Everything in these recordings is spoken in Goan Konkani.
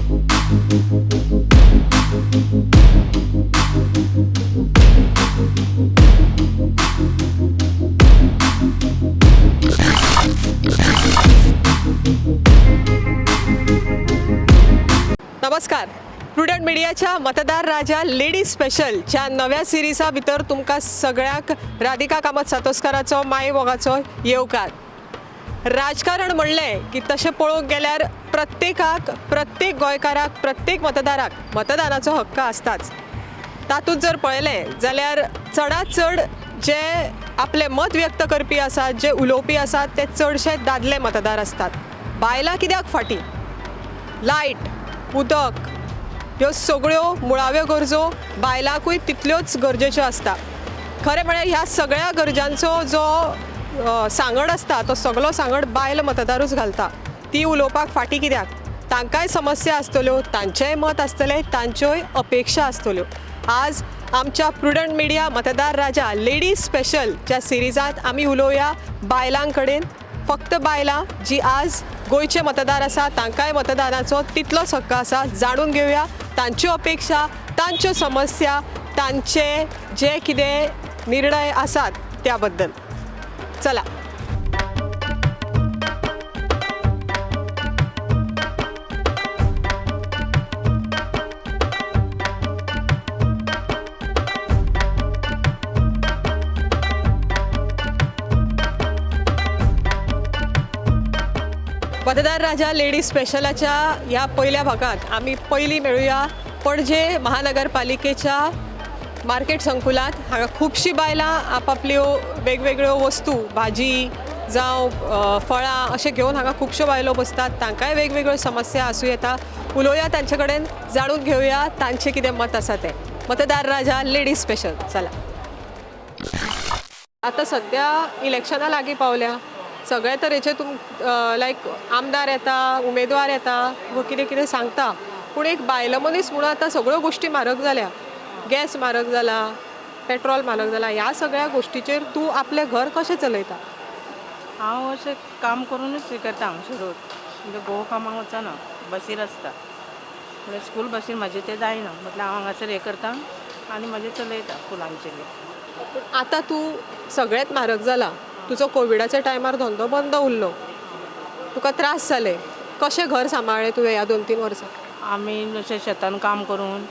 नमस्कार. प्रुडंट मिडियाच्या मतदार राजा लेडीज स्पेशलच्या नव्या सिरिजा भितर तुमकां सगळ्यांक राधिका कामत सातोस्काराचो माय मोगाचो येवकार. राजकारण म्हणलें की तशें पळोवंक गेल्यार प्रत्येकाक, प्रत्येक गोंयकाराक, प्रत्येक मतदाराक मतदानाचो हक्क आसताच. तातूंत जर पळयलें जाल्यार चडांत चड जे आपलें मत व्यक्त करपी आसात, जे उलोवपी आसात, ते चडशे दादले मतदार आसतात. बायलां कित्याक फाटीं? लायट, उदक ह्यो सगळ्यो मुळाव्यो गरजो बायलांकूय तितल्योच गरजेच्यो आसता. खरें म्हळ्यार ह्या सगळ्या गरजांचो जो सांगड आसता तो सगळो सांगड बायल मतदारूच घालता. ती उलोवपाक फाटीं कित्याक? तांकांय समस्या आसतल्यो, तांचेंय मत आसतलें, तांच्योय अपेक्षा आसतल्यो. आज आमच्या प्रुडंट मिडिया मतदार राजा लेडीज स्पेशलच्या सिरिजांत आमी उलोवया बायलां कडेन. फक्त बायलां जी आज गोंयचे मतदार आसा, तांकांय मतदानाचो तितलोच हक्क आसा. जाणून घेवया तांच्यो अपेक्षा, तांच्यो समस्या, तांचे जे कितें निर्णय आसात त्या बद्दल. चला, मतदार राजा लेडीज स्पेशलाच्या ह्या पयल्या भागांत आमी पयलीं मेळुया पणजे महानगरपालिकेच्या मार्केट संकुलांत. हांगा खुबशीं बायलां आपापल्यो वेगवेगळ्यो वस्तू, भाजी जावं फळां अशें घेवन हांगा खुबश्यो बायलो बसतात. तांकांय वेगवेगळ्यो समस्या आसूं येता. उलोवया तांचे कडेन, जाणून घेवया तांचें कितें मत आसा तें. मतदार राजा लेडीज स्पेशल, चला. आतां सद्या इलेक्शनां लागीं पावल्या. सगळे तरेचे तुम लायक आमदार येता, उमेदवार येता, कितें कितें सांगता. पूण एक बायल मनीस म्हणून आतां सगळ्यो गोश्टी म्हारग जाल्या. गॅस म्हारग जाला, पेट्रोल म्हारग जाला. ह्या सगळ्या गोश्टीचेर तूं आपलें घर कशें चलयता? हांव अशें काम करुनूच हें करता हांगसरूच. म्हणजे घोव कामाक वचना, बसीर आसता. म्हणल्यार स्कूल बसीर म्हाजें तें जायना, म्हटल्यार हांव हांगासर हें करता आनी म्हाजें चलयता फुलांचें बी. पूण आतां तूं सगळेंच म्हारग जाला, तुजो कोविडाच्या टायमार धंदो बंद उरलो, तुका त्रास जाले. कशें घर सांबाळ्ळें तुवें ह्या 2-3 वर्सां? आमी अशें शेतान काम करून,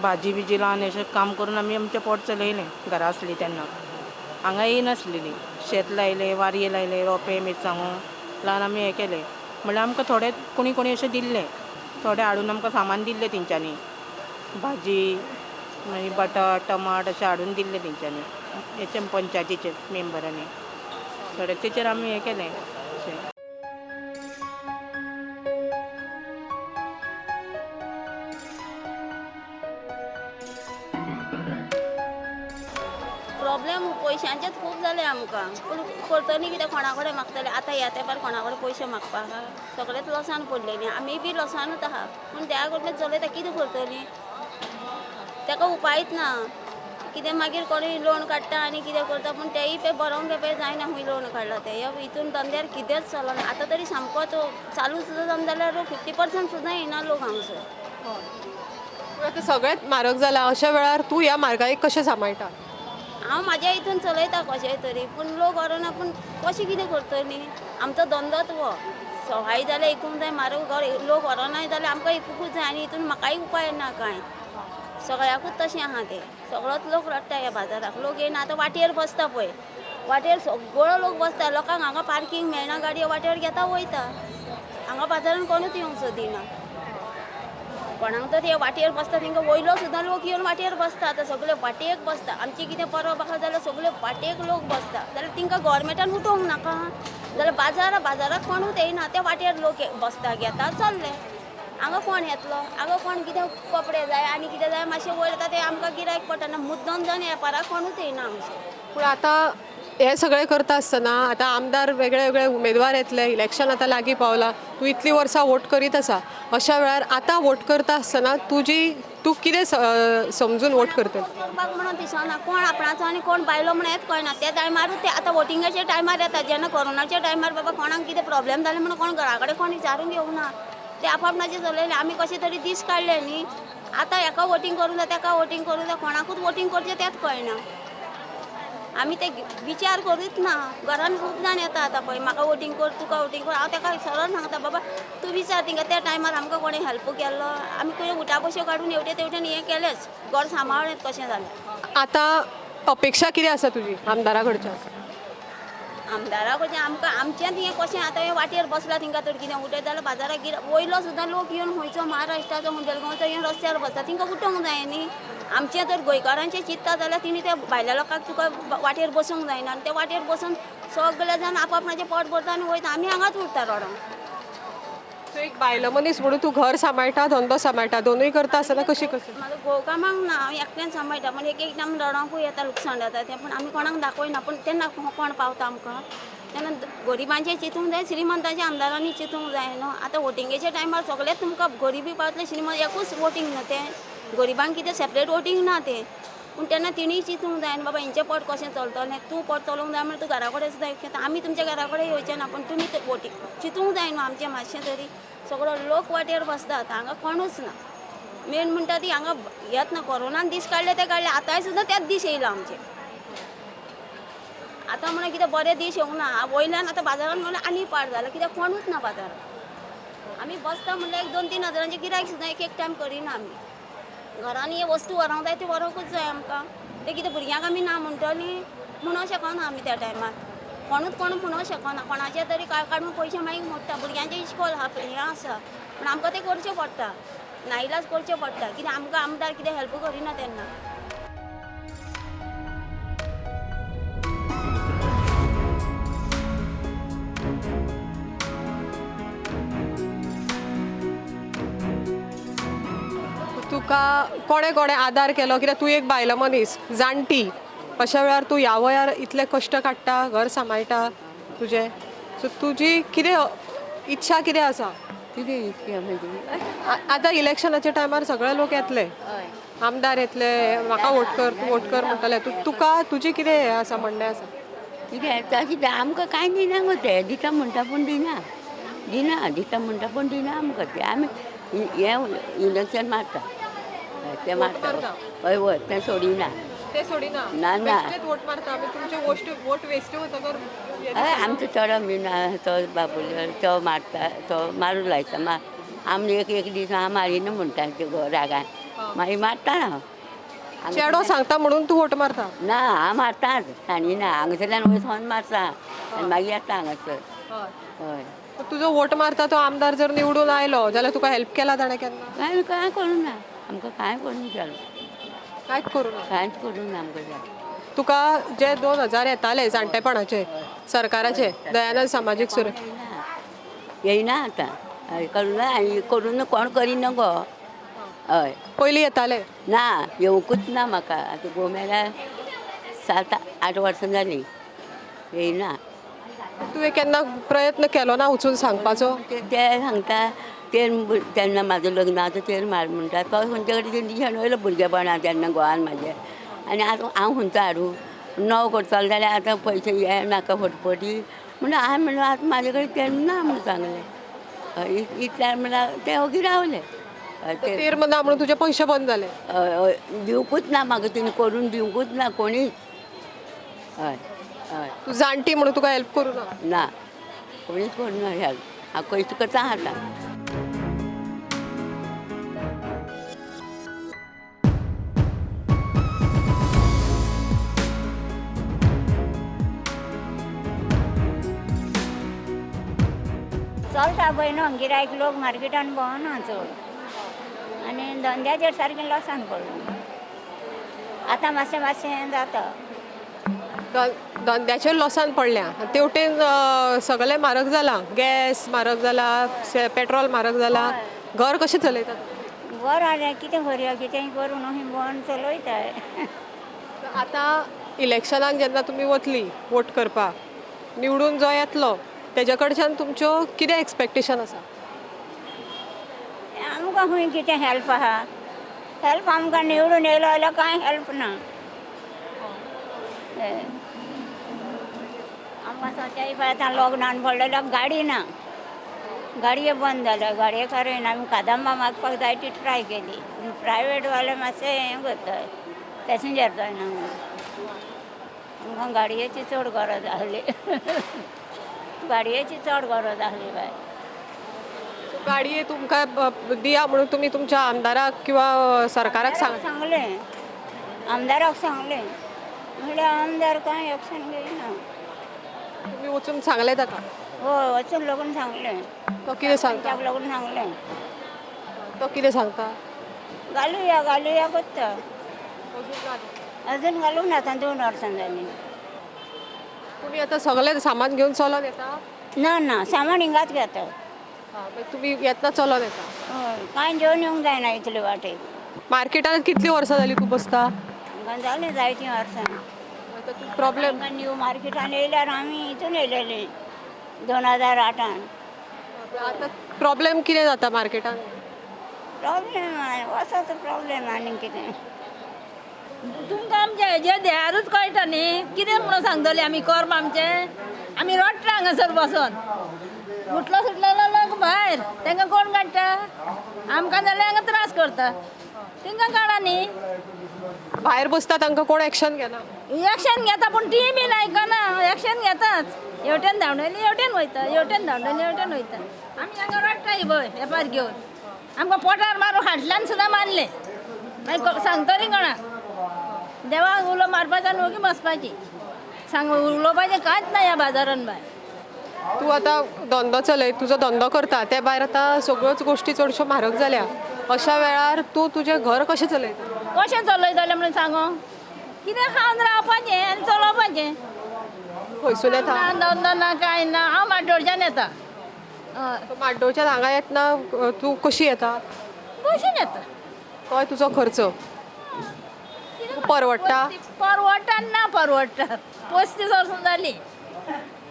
भाजी बिजी लावन अशें काम करून आमी आमचें पोट चलयलें. घरा आसली तेन्ना हांगा येयनासलेली. शेत लायलें, वारये लायले, रोंपे मिरसांगो लावन आमी हें केलें. म्हणल्यार आमकां थोडे कोणी कोणी अशें दिल्लें, थोडे हाडून आमकां सामान दिल्लें तेंच्यांनी. भाजी मागीर बटाट, टमाट अशें हाडून दिल्लें तेंच्यांनी, हेचे पंचायतीचे मेंबरांनी थोडे. तेचेर आमी हें केलें अशें. प्रॉब्लेम पयशांचेच खूब जाले आमकां. पूण करतली कितें, कोणा कडेन मागतले आतां? ह्या तेंपार कोणा कडेन पयशे मागपाक? सगळेच लॉसान पडलेली, आमी बी लॉसानूच आहा. पूण त्या कडल्यान चलयता, कितें करतली? ताका उपायच ना कितें. मागीर कोणूय लोन काडटा आनी कितें करता, पूण तेय पळय बरोवंक पळय जायना खंय लोन काडला तें. ह्या हितून धंद्यार कितेंच चलना आतां तरी. सामकोच चालू सुद्दां जावन जाल्यार 50% सुद्दां येना लोक हांगसर. पूण आतां सगळेंच म्हारग जालां, अशा वेळार तूं ह्या म्हारगायेक कशें सांबाळटा? हांव म्हाज्या हितून चलयता कशेंय तरी, पूण लोक व्हरना. पूण कशें कितें करतली? आमचो धंदोच हो. सवाय जाल्यार इकूंक जाय, म्हारग घर लोक व्हरनाय जाल्यार आमकां इकूंकूच जाय. आनी हितून म्हाकाय उपाय ना कांय. सगळ्याकूच तशें आहा तें. सगळोच लोक रडटा. ह्या बाजाराक लोक येयना आतां. वाटेर बसता पळय, वाटेर सगळो लोक बसता. लोकांक हांगा पार्कींग मेळना, गाडयो वाटेर घेता वयता. हांगा बाजारान कोणूच येवंक सोदिना. कोणाक तर हे वाटेर बसता, तेंकां वयलो सुद्दां लोक येवन वाटेर बसता. आतां सगळे वाटेक बसता. आमची कितें परब आसा जाल्यार सगळे वाटेक लोक बसता. जाल्यार तेंकां गोवोरमेंटान उठोवंक नाका? जाल्यार बाजाराक कोणूच येयना, ते वाटेर लोक बसता, घेता, चल्ले. हांगा कोण येतलो? हांगा कोण कितें कपडे जाय आनी कितें जाय, मातशें वयर येता ते आमकां गिरायक पडना. मुद्दम जावन वेपाराक कोणूच येयना हांगसर. पूण आतां हें सगळें करता आसतना आतां आमदार वेगळे वेगळे उमेदवार येतले, इलेक्शन आतां लागीं पावलां. तूं इतलीं वर्सां वोट करीत आसा, अशा वेळार आतां वोट करता आसतना तूं कितें समजून वोट करतली? करपाक म्हणून दिसना. कोण आपणाचो आनी कोण बायलो म्हण हेंच कळना. त्या टायमारूच ते आतां वोटिंगाच्या टायमार येता. जेन्ना कोरोनाच्या टायमार बाबा कोणाक कितें प्रॉब्लेम जाले म्हणून कोण घरा कडेन कोण विचारूंक येवना. ते आपापणाचें चलयलें आमी कशें तरी दीस काडले न्ही. आतां हेका वोटींग करूं जाय तेका वोटींग करूं जाय, कोणाकूच वोटींग करचें तेंच कळना. आमी ते विचार करीत ना. घरान खूब जाण येता आतां पळय म्हाका वोटींग कर तुका वोटींग कर, हांव तेका सरळ सांगता बाबा तूं विचार तिंगा त्या टायमार आमकां कोणें हेल्प केल्लो, आमी खंय उठा पयशे काडून हेवटेन तेवटेन हें केलेंच, घर सांबाळ्ळें कशें जालें. आतां अपेक्षा कितें आसा तुजी आमदारा कडच्यान? आमदारा कडच्यान आमकां आमचेंच हें कशें आतां हें वाटेर बसला तिंका तर कितें उठयत जाल्यार बाजाराक गिर वयलो सुद्दां लोक येवन खंयचो महाराष्ट्राचो खंय बेलगांवचो येवन रस्त्यार बसता, तिंकां उठोवंक जाय न्ही. आमचें जर गोंयकारांचें चिंतता जाल्यार तिणी त्या भायल्या लोकांक तुका वाटेर बसूंक जायना आनी ते वाटेर बसून सगळे जाण आपआपणाचें पोट भरता आनी वयता, आमी हांगाच उरता रडोंक. तूं एक बायल मनीस म्हणून तूं घर सांबाळटा धंदो सांबाळटा, दोनूय करता आसतना कशी कशें? म्हाजो घोव कामाक ना, हांव एकल्यान सांबाळटा, पूण एक एकदां रडोंकूय येता, लुकसाण जाता तें, पूण आमी कोणाक दाखयना. पूण तेन्ना कोण पावता आमकां तेन्ना गरिबांचें चिंतूंक जाय, श्रीमंतांच्या आमदारांनी चिंतूंक जाय न्हू. आतां वोटिंगेच्या टायमार सगळेच तुमकां गरिबी पावतले, श्रीमंत एकूच वोटींग न्हू तें, गरिबांक कितें सेपरेट वोटींग ना तें. पूण तेन्ना तिणीय चिंतूंक जाय न्हू बाबा हेंचें पोट कशें चलतलें, तूं पोट चलोवंक जाय म्हणल्यार तूं घरा कडेन सुद्दां एक आमी तुमच्या घरा कडेन येवचें ना, पूण तुमी वोटींग चिंतूंक जाय न्हू आमचें मातशें तरी. सगळो लोक वाटेर बसतात हांगा कोणूच ना. मेन म्हणटा ती हांगा येत ना, कोरोनान दीस काडले ते काडले, आतांय सुद्दां तेच दीस येयला आमचे. आतां म्हणून कितें बरे दीस येवंक ना, वयल्यान आतां बाजारान म्हणल्यार आनी पाड जाला, कित्याक कोणूच ना बाजारान. आमी बसता म्हणल्यार 1-2-3 हजारांचे गिरायक सुद्दां एक एक टायम करिना आमी. घरान हे वस्तू व्हरोंक जाय ती व्हरोंकूच जाय आमकां, ते कितें भुरग्यांक आमी ना म्हणटलीं म्हणूंक शकना आमी त्या टायमार, कोणूच कोण म्हणूंक शकना. कोणाचे तरी काडून पयशे मागीर मोडटा, भुरग्यांचें इश्कोल आहा हें आसा, पूण आमकां तें करचें पडटा, नाइलाज करचें पडटा, कित्याक आमकां आमदार कितें हेल्प करिना तेन्ना. तुका कोणें कोणें आदार केलो? कित्याक तूं एक बायल मनीस जाणटी, अशा वेळार तूं ह्या वयार इतले कश्ट काडटा, घर सांबाळटा तुजें, सो तुजी कितें इच्छा कितें आसा? कितें इच्छा म्हणजे आतां इलेक्शनाच्या टायमार सगळे लोक येतले, आमदार येतले, म्हाका वोट कर तूं वोट कर म्हणटले, तुका तुजी कितें हें आसा म्हणणें आसा? कितें तशें आमकां कांय दिना गो ते, दिता म्हणटा पूण दिना, दिना दिता म्हणटा पूण दिना आमकां ते. आमी हें इलेक्शन मारता ते मारता, हय हय तें सोडिना, ते सोडिना, ना ना वोट मारता तुमचे वोट वेस्ट वतकर. हय आमचो चेडो बीन आहा तो बाबुलो तो मारता, तो मारूंक लायता. आमी एक एक दीस हांव मारिना म्हणटा ते रागान, मागीर मारता हांव. चेडो सांगता म्हणून तूं वोट मारता? ना हांव मारताच, सांगिना, हांगासरल्यान वचोन मारता आनी मागीर येता हांगासर. हय तुजो वोट मारता तो आमदार जर निवडून आयलो जाल्यार तुका हेल्प केला ताणें केन्ना? कांय कांय करूं ना आमकां, कांय करूं जालें, कांयच करूं ना, कांयच करूं ना आमकां जालें. तुका जे 2000 येताले जाणटेपणाचे सरकाराचे दयानंद सामाजीक सुरक्षा येयना आतां, हय करूं ना, आनी करूं ना, कोण करिना गो. हय पयलीं येताले? ना येवंकूच ना म्हाका आतां, घोव मेल्यार 7-8 वर्सां जालीं येयना. तुवें केन्ना प्रयत्न केलो ना वचून सांगपाचो? ते सांगता तेर तेन्ना म्हाजो लग्न आतां तेर मार म्हणटा, तो खंयचे कडेन तेणी वयलो भुरगेपणा तेन्ना घोवान म्हाजे, आनी आतां हांव खंयचो हाडूं नवो करतलो जाल्यार आतां पयशे हे नाका फटफटी म्हणून हांवें म्हणलें आतां म्हाजे कडेन तेर ना म्हणून सांगलें. हय इतल्यान म्हणल्यार ते ओगी रावले. तेर ना म्हणून तुजे पयशे बंद जाले? हय हय दिवंकूच ना म्हाका, तिणें करून दिवंकूच ना कोणीच. हय हय तूं जाणटी म्हणून तुका हेल्प करूं ना? ना कोणीच करूं ना हेल्प, हांव कश्ट करता आतां. चलता पळय न्हू गिरायक, लोक मार्केटान भोंवना चड आनी धंद्याचेर सारकें लॉसान पडलो. आतां मातशें मातशें जाता. धंद्याचेर लॉसान पडल्या, तेवटेन सगळें म्हारग जालां, गॅस म्हारग जाला, पेट्रोल म्हारग जाला, घर कशें चलयतात? घर आलें कितें करया, कितेंय करून अशें भोंवन चलयताय. आतां इलेक्शनाक जेन्ना तुमी वतली वोट करपाक, निवडून जो येतलो तेज्या कडच्यान तुमच्यो कितें एक्सपेक्टेशन आसा? आमकां खंय कितें हेल्प आहा, हेल्प आमकां निवडून येयलो जाल्यार कांय हेल्प ना. आमकां सद्याक आतां लग्नान पडलें जाल्यार गाडी ना, गाडये बंद जाल्या, गाडयेकार येयना. आमी कादंबा मागपाक जायती ट्राय केली पूण प्रायवेटवाले मातशे हें करता, पॅसेंजर जायना म्हणून. आमकां गाडयेची चड गरज आहली, गाडयेची चड गरज आहली बाय. गाडये तुमकां दिया म्हणून तुमी तुमच्या आमदाराक किंवा सरकाराक सांग? सांगलें, आमदाराक सांगलें, म्हणल्यार आमदार कांय एक्शन घेयना. तुमी वचून सांगलें ताका? हय, वचून लागून सांगलें. तो कितें सांगता? ताका लागून सांगलें. तो कितें सांगता? घालुया घालुया करता, अजून घालूंक ना. आतां 2 वर्सां जालीं. तुमी आतां सगळें सामान घेवन चलोन येता? ना ना, सामान हिंगाच घेता. मागीर तुमी येतना चलोन येता? हय, कांय जेवन येवंक जायना इतले वाटेक. मार्केटान कितलीं वर्सां जालीं तूं बसता? आमकां जालीं जायतीं वर्सां. आतां प्रॉब्लेम आमकां न्यू मार्केटान येयल्यार आमी हितून येयलेलीं 2008. आतां प्रॉब्लेम कितें जाता मार्केटान? प्रॉब्लेम वसाचो प्रॉब्लेम, आनी कितें? तुमकां आमच्या हेजे देहारूच कळटा न्ही कितें म्हणून सांगतली आमी कर्म आमचें. आमी रडटा हांगासर बसोन, उठलो सुटलो लोक भायर, तांकां कोण काडटा? आमकां जाल्यार हांगा त्रास करता, तांकां काडा न्ही. भायर बसता तांकां कोण एक्शन घेना? एक्शन घेता पूण ती बीन आयकना. एक्शन घेताच, हेवटेन धांवडयली हेवटेन वयता, हेवटेन धांवडयली हेवटेन वयता. आमी हांगा रडटा पळय वेपार घेवन, आमकां पोटार मारून हाडल्यान सुद्दां मारलें. मागीर सांगतली कोणाक? देवाक उलो मारपाचो आनी ओगी बसपाची, सांग उलोवपाचें कांयच ना ह्या बाजारान बाय. तूं आतां धंदो चलय, तुजो धंदो करता, ते भायर आतां सगळ्योच गोश्टी चडश्यो म्हारग जाल्या. अशा वेळार तूं तुजें घर कशें चलयता? कशें चलयतलें म्हणून सांगो? कितें खावन रावपाचें आनी चलोवपाचें. खंयसून येता? ना धंदो ना कांय ना. हांव म्हाड्डोळच्यान येता. हय. म्हाड्डोळच्यान हांगा येतना तूं कशी येता? बशीन येता. तोय तुजो खर्च परवडटा? परवडटा ना परवडटा. 35 वर्सां जालीं,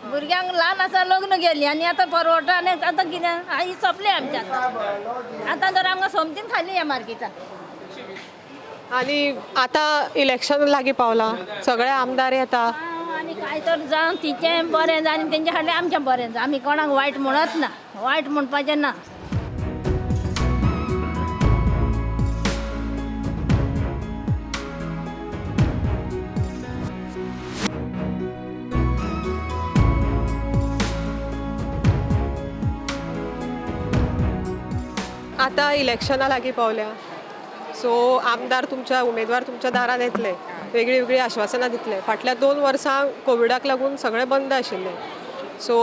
भुरग्यांक ल्हान आसा लग्न केलीं आनी आतां परवडटा आनी आतां कितें आई सोंपलें आमचें. आतां आतां तर आमकां सोमतीन खाली ह्या मार्केटान. आनी आतां इलेक्शन लागीं पावलां, सगळे आमदार येता. आनी कांय तर जावं तिचें बरें जावं आनी तेंचे खातीर आमचें बरें जावं. आमी कोणाक वायट म्हणत ना, वायट म्हणपाचें ना. आतां इलेक्शनां लागीं पावल्या, सो आमदार तुमच्या उमेदवार तुमच्या दारान येतले, वेगळीं वेगळीं आश्वासनां दितले. फाटल्या 2 वर्सां कोविडाक लागून सगळें बंद आशिल्लें. सो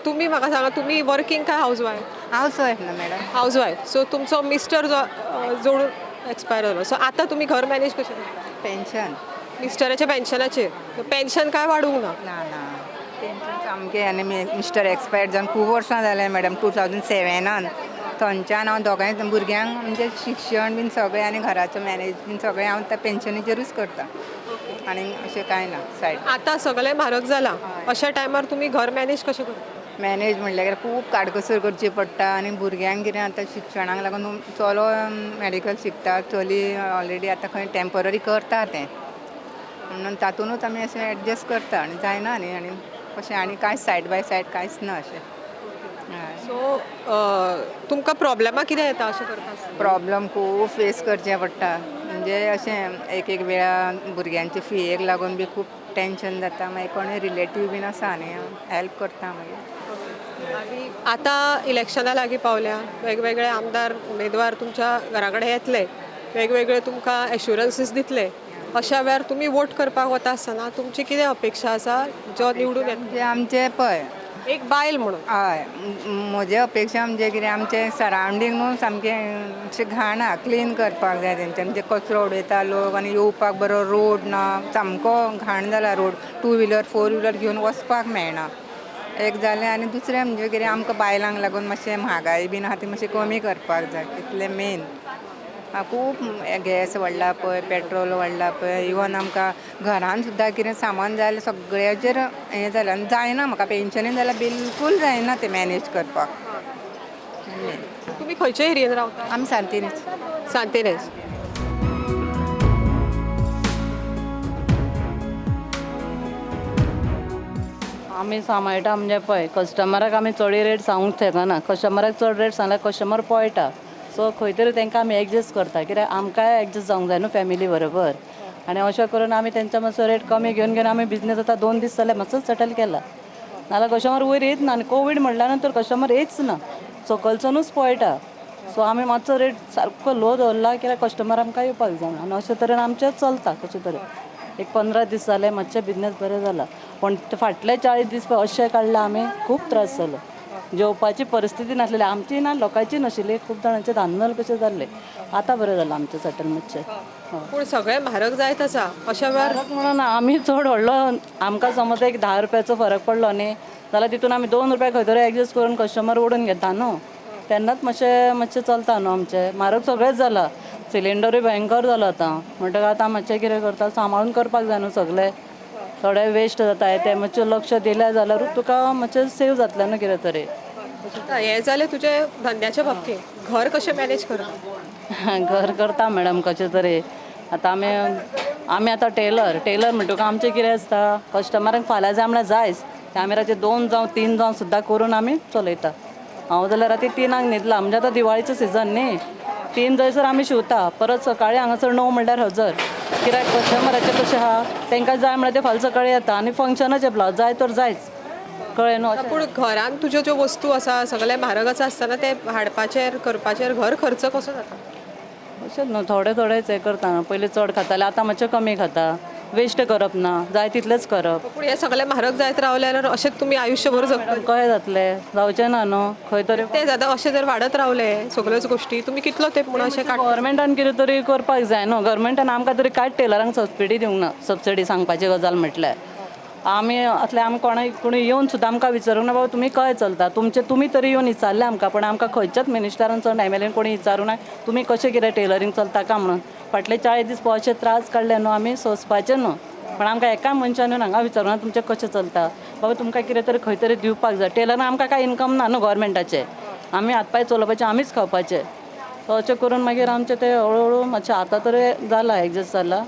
तुमी म्हाका सांगा, तुमी वर्कींग काय हावज वायफ? हावज वायफ ना मॅडम. House wife. सो तुमचो मिस्टर जो जोडून एक्सपायर जालो, सो आतां तुमी घर मॅनेज कशें करता? पेन्शन. मिस्टराच्या पेन्शनाचेर? पेन्शन काय वाडूंक ना? ना ना, पेन्शन सामकें. आनी मिस्टर एक्सपायर जावन खूब वर्सां जालें मॅडम, 2007. थंयच्यान हांव दोगांय भुरग्यांक म्हणजे शिक्षण बीन सगळें आनी घराचो मॅनेज बीन सगळें हांव त्या पेन्शनीचेरूच करता, आनी अशें कांय ना सायड. आतां सगळें म्हारग जालां, अशा टायमार तुमी घर मॅनेज कशें करता? मॅनेज म्हणल्यार खूब काडकसर करची पडटा. आनी भुरग्यांक कितें आतां शिक्षणाक लागून चलो मॅडिकल शिकता, चली ऑलरेडी आतां खंय टेंपररी करता तें, म्हणून तातूंतच आमी अशें एडजस्ट करता आनी जायना न्ही. आनी कशें आनी कांय सायड बाय सायड कांयच ना अशें. सो तुमकां प्रॉब्लेमां कितें येता अशें करता आसतना? प्रॉब्लम खूब फेस करचें पडटा, म्हणजे अशें एक एक वेळा भुरग्यांचे फियेक लागून बी खूब टेंशन जाता. मागीर कोणूय रिलेटीव बीन आसा न्ही, हेल्प करता मागीर. आनी आतां इलेक्शनां लागीं पावल्या, वेगवेगळे आमदार उमेदवार तुमच्या घरा कडेन येतले, वेगवेगळे तुमकां एश्युरन्सीस दितले. अशा वेळार तुमी वोट करपाक वता आसतना तुमची कितें अपेक्षा आसा जो निवडून येतलो? म्हणजे आमचें पळय एक बायल म्हणून. हय, म्हजे अपेक्षा म्हणजे कितें, आमचें सरावंडींग न्हू सामकें अशें घाण आहा, क्लीन करपाक जाय तेंच्यानी. म्हणजे कचरो उडयता लोक आनी येवपाक बरो रोड ना, सामको घाण जाला रोड. 2 व्हिलर 4 व्हिलर घेवन वचपाक मेळना एक जालें. आनी दुसरें म्हणजे कितें, आमकां बायलांक लागून मातशें म्हागाय बीन आहा ती मातशी कमी करपाक जाय, इतलें मेन. खूब गॅस वाडला पळय, पेट्रोल वाडला पळय, इवन आमकां घरान सुद्दां कितें सामान जाय जाल्यार सगळ्याचेर हें जालें आनी जायना. म्हाका पेन्शनूय जाल्यार बिलकूल जायना तें मॅनेज करपाक. तुमी खंयचे एरियेन रावता? आमी सांतिनेज. सांतिनेज. आमी सांबाळटा म्हणजे पळय कस्टमराक आमी चड रेट सांगूंक शकना. कस्टमराक चड रेट सांगल्यार कस्टमर पळटा. सो खंय तरी तांकां आमी एडजस्ट करता, कित्याक आमकांय एडजस्ट जावंक जाय न्हू फॅमिली बरोबर. आनी अशें करून आमी तेंच्या मातसो रेट कमी घेवन घेवन आमी बिजनेस आतां 2 दीस जाले मातसो सेटल केला. नाल्यार कस्टमर वयर येयच ना आनी कोवीड म्हणल्या नंतर कस्टमर येयच ना, सकलच्यानूच पळटा. सो आमी मातसो रेट सारको लो दवरला, कित्याक कस्टमर आमकां येवपाक जाय. आनी अशे तरेन आमचें चलता. कशे तरेन एक 15 दीस जाले, मातशें बिजनेस बरें जाला, पूण ते फाटले 40 दीस पळय अशे काडले आमी, खूब त्रास जालो. जेवपाची परिस्थिती नासलेली आमची, ना लोकांची नाशिल्ली. खूब जाणांचे धांदल कशें जाल्ले. आतां बरें जालां आमचें सेटल मातशें, हय. पूण सगळें म्हारग जायत आसा, अशा वेळार फरक म्हणून आमी चड व्हडलो, आमकां समज एक 10 रुपयाचो फरक पडलो न्ही जाल्यार तितून आमी 2 रुपया खंय तरी एडजस्ट करून कस्टमर ओडून घेता न्हू. तेन्नाच मातशें मातशें चलता न्हू आमचें. म्हारग सगळेंच जाला, सिलिंडरूय भयंकर जालो आतां. म्हणटकच आतां मातशें कितें करता, सांबाळून करपाक जाय न्हू सगळें. थोडे वेस्ट जाता तें मातशें लक्ष दिलें जाल्यारूच तुका मातशें सेव जातलें न्हू कितें तरी. हें जालें तुजें धंद्याच्या बाबतींत. घर कशें मॅनेज करता? घर करता मॅडम कशें तरी. आतां आमी आमी आतां टेलर टेलर म्हणटकूच आमचें कितें आसता, कस्टमरांक फाल्यां जाय म्हणल्यार जायच. ते आमी रातचे 2 जावं 3 जावं सुद्दां करून आमी चलयता. हांव जाल्यार राती 3आंक न्हिदलां. म्हणजे आतां दिवाळीचो सिजन न्ही, 3 जायसर आमी शिंवता. परत सकाळी हांगासर 9 म्हणल्यार हजर, कित्याक कस्टमराचें कशें आहा, तांकां जाय म्हणल्यार ते फाल्यां सकाळी येता आनी फंक्शनाचे ब्लावज जाय तर जायच, कळ्ळें न्हू अशें. पूण घरान तुज्यो ज्यो वस्तू आसा, सगळें म्हारग आसा आसतना ते हाडपाचेर करपाचेर घर खर्च कसो जाता? अशें न्हू, थोडे थोडेच हें करता. पयलीं चड खाताले, आतां मातशें कमी खाता. वेस्ट करप ना, जाय तितलेंच करप. पूण हें सगळें म्हारग जायत रावलें जाल्यार अशेंच तुमी आयुश्यभर जगतले? कशें जातलें? जावचें ना न्हू खंय तरी. तें जाता. अशें जर वाडत रावले सगळ्योच गोश्टी, तुमी कितलो तेंप म्हणून अशें काड गव्हर्मेंटान कितें तरी करपाक जाय न्हू. गव्हर्मेंटान आमकां तरी कांयच टेलरांक सबसिडी दिवंक ना. सबसिडी सांगपाची गजाल म्हटल्यार आमी असले आमी कोणाक कोणी येवन सुद्दां आमकां विचारूंक ना, बाबा तुमी कशें चलता तुमचें, तुमी तरी येवन विचारलें आमकां. पण आमकां खंयच्याच मिनिस्टरान चड एमएलएन कोणी विचारूं ना, तुमी कशें कितें टेलरींग चलता काय म्हणून. फाटले 40 दीस पळय अशे त्रास काडले न्हू आमी, सोंसपाचे न्हू. पण आमकां एका मनशान येवन हांगा विचारूं ना, तुमचें कशें चलता बाबा. तुमकां कितें तरी खंय तरी दिवपाक जाय. टेलरान आमकां कांय इनकम ना न्हू गव्हर्मेंटाचें. आमी हात पांय चलोवपाचे, आमीच खावपाचे. सो अशें करून मागीर आमचें तें हळू हळू मातशें आतां तरी जालां, एडजस्ट जालां.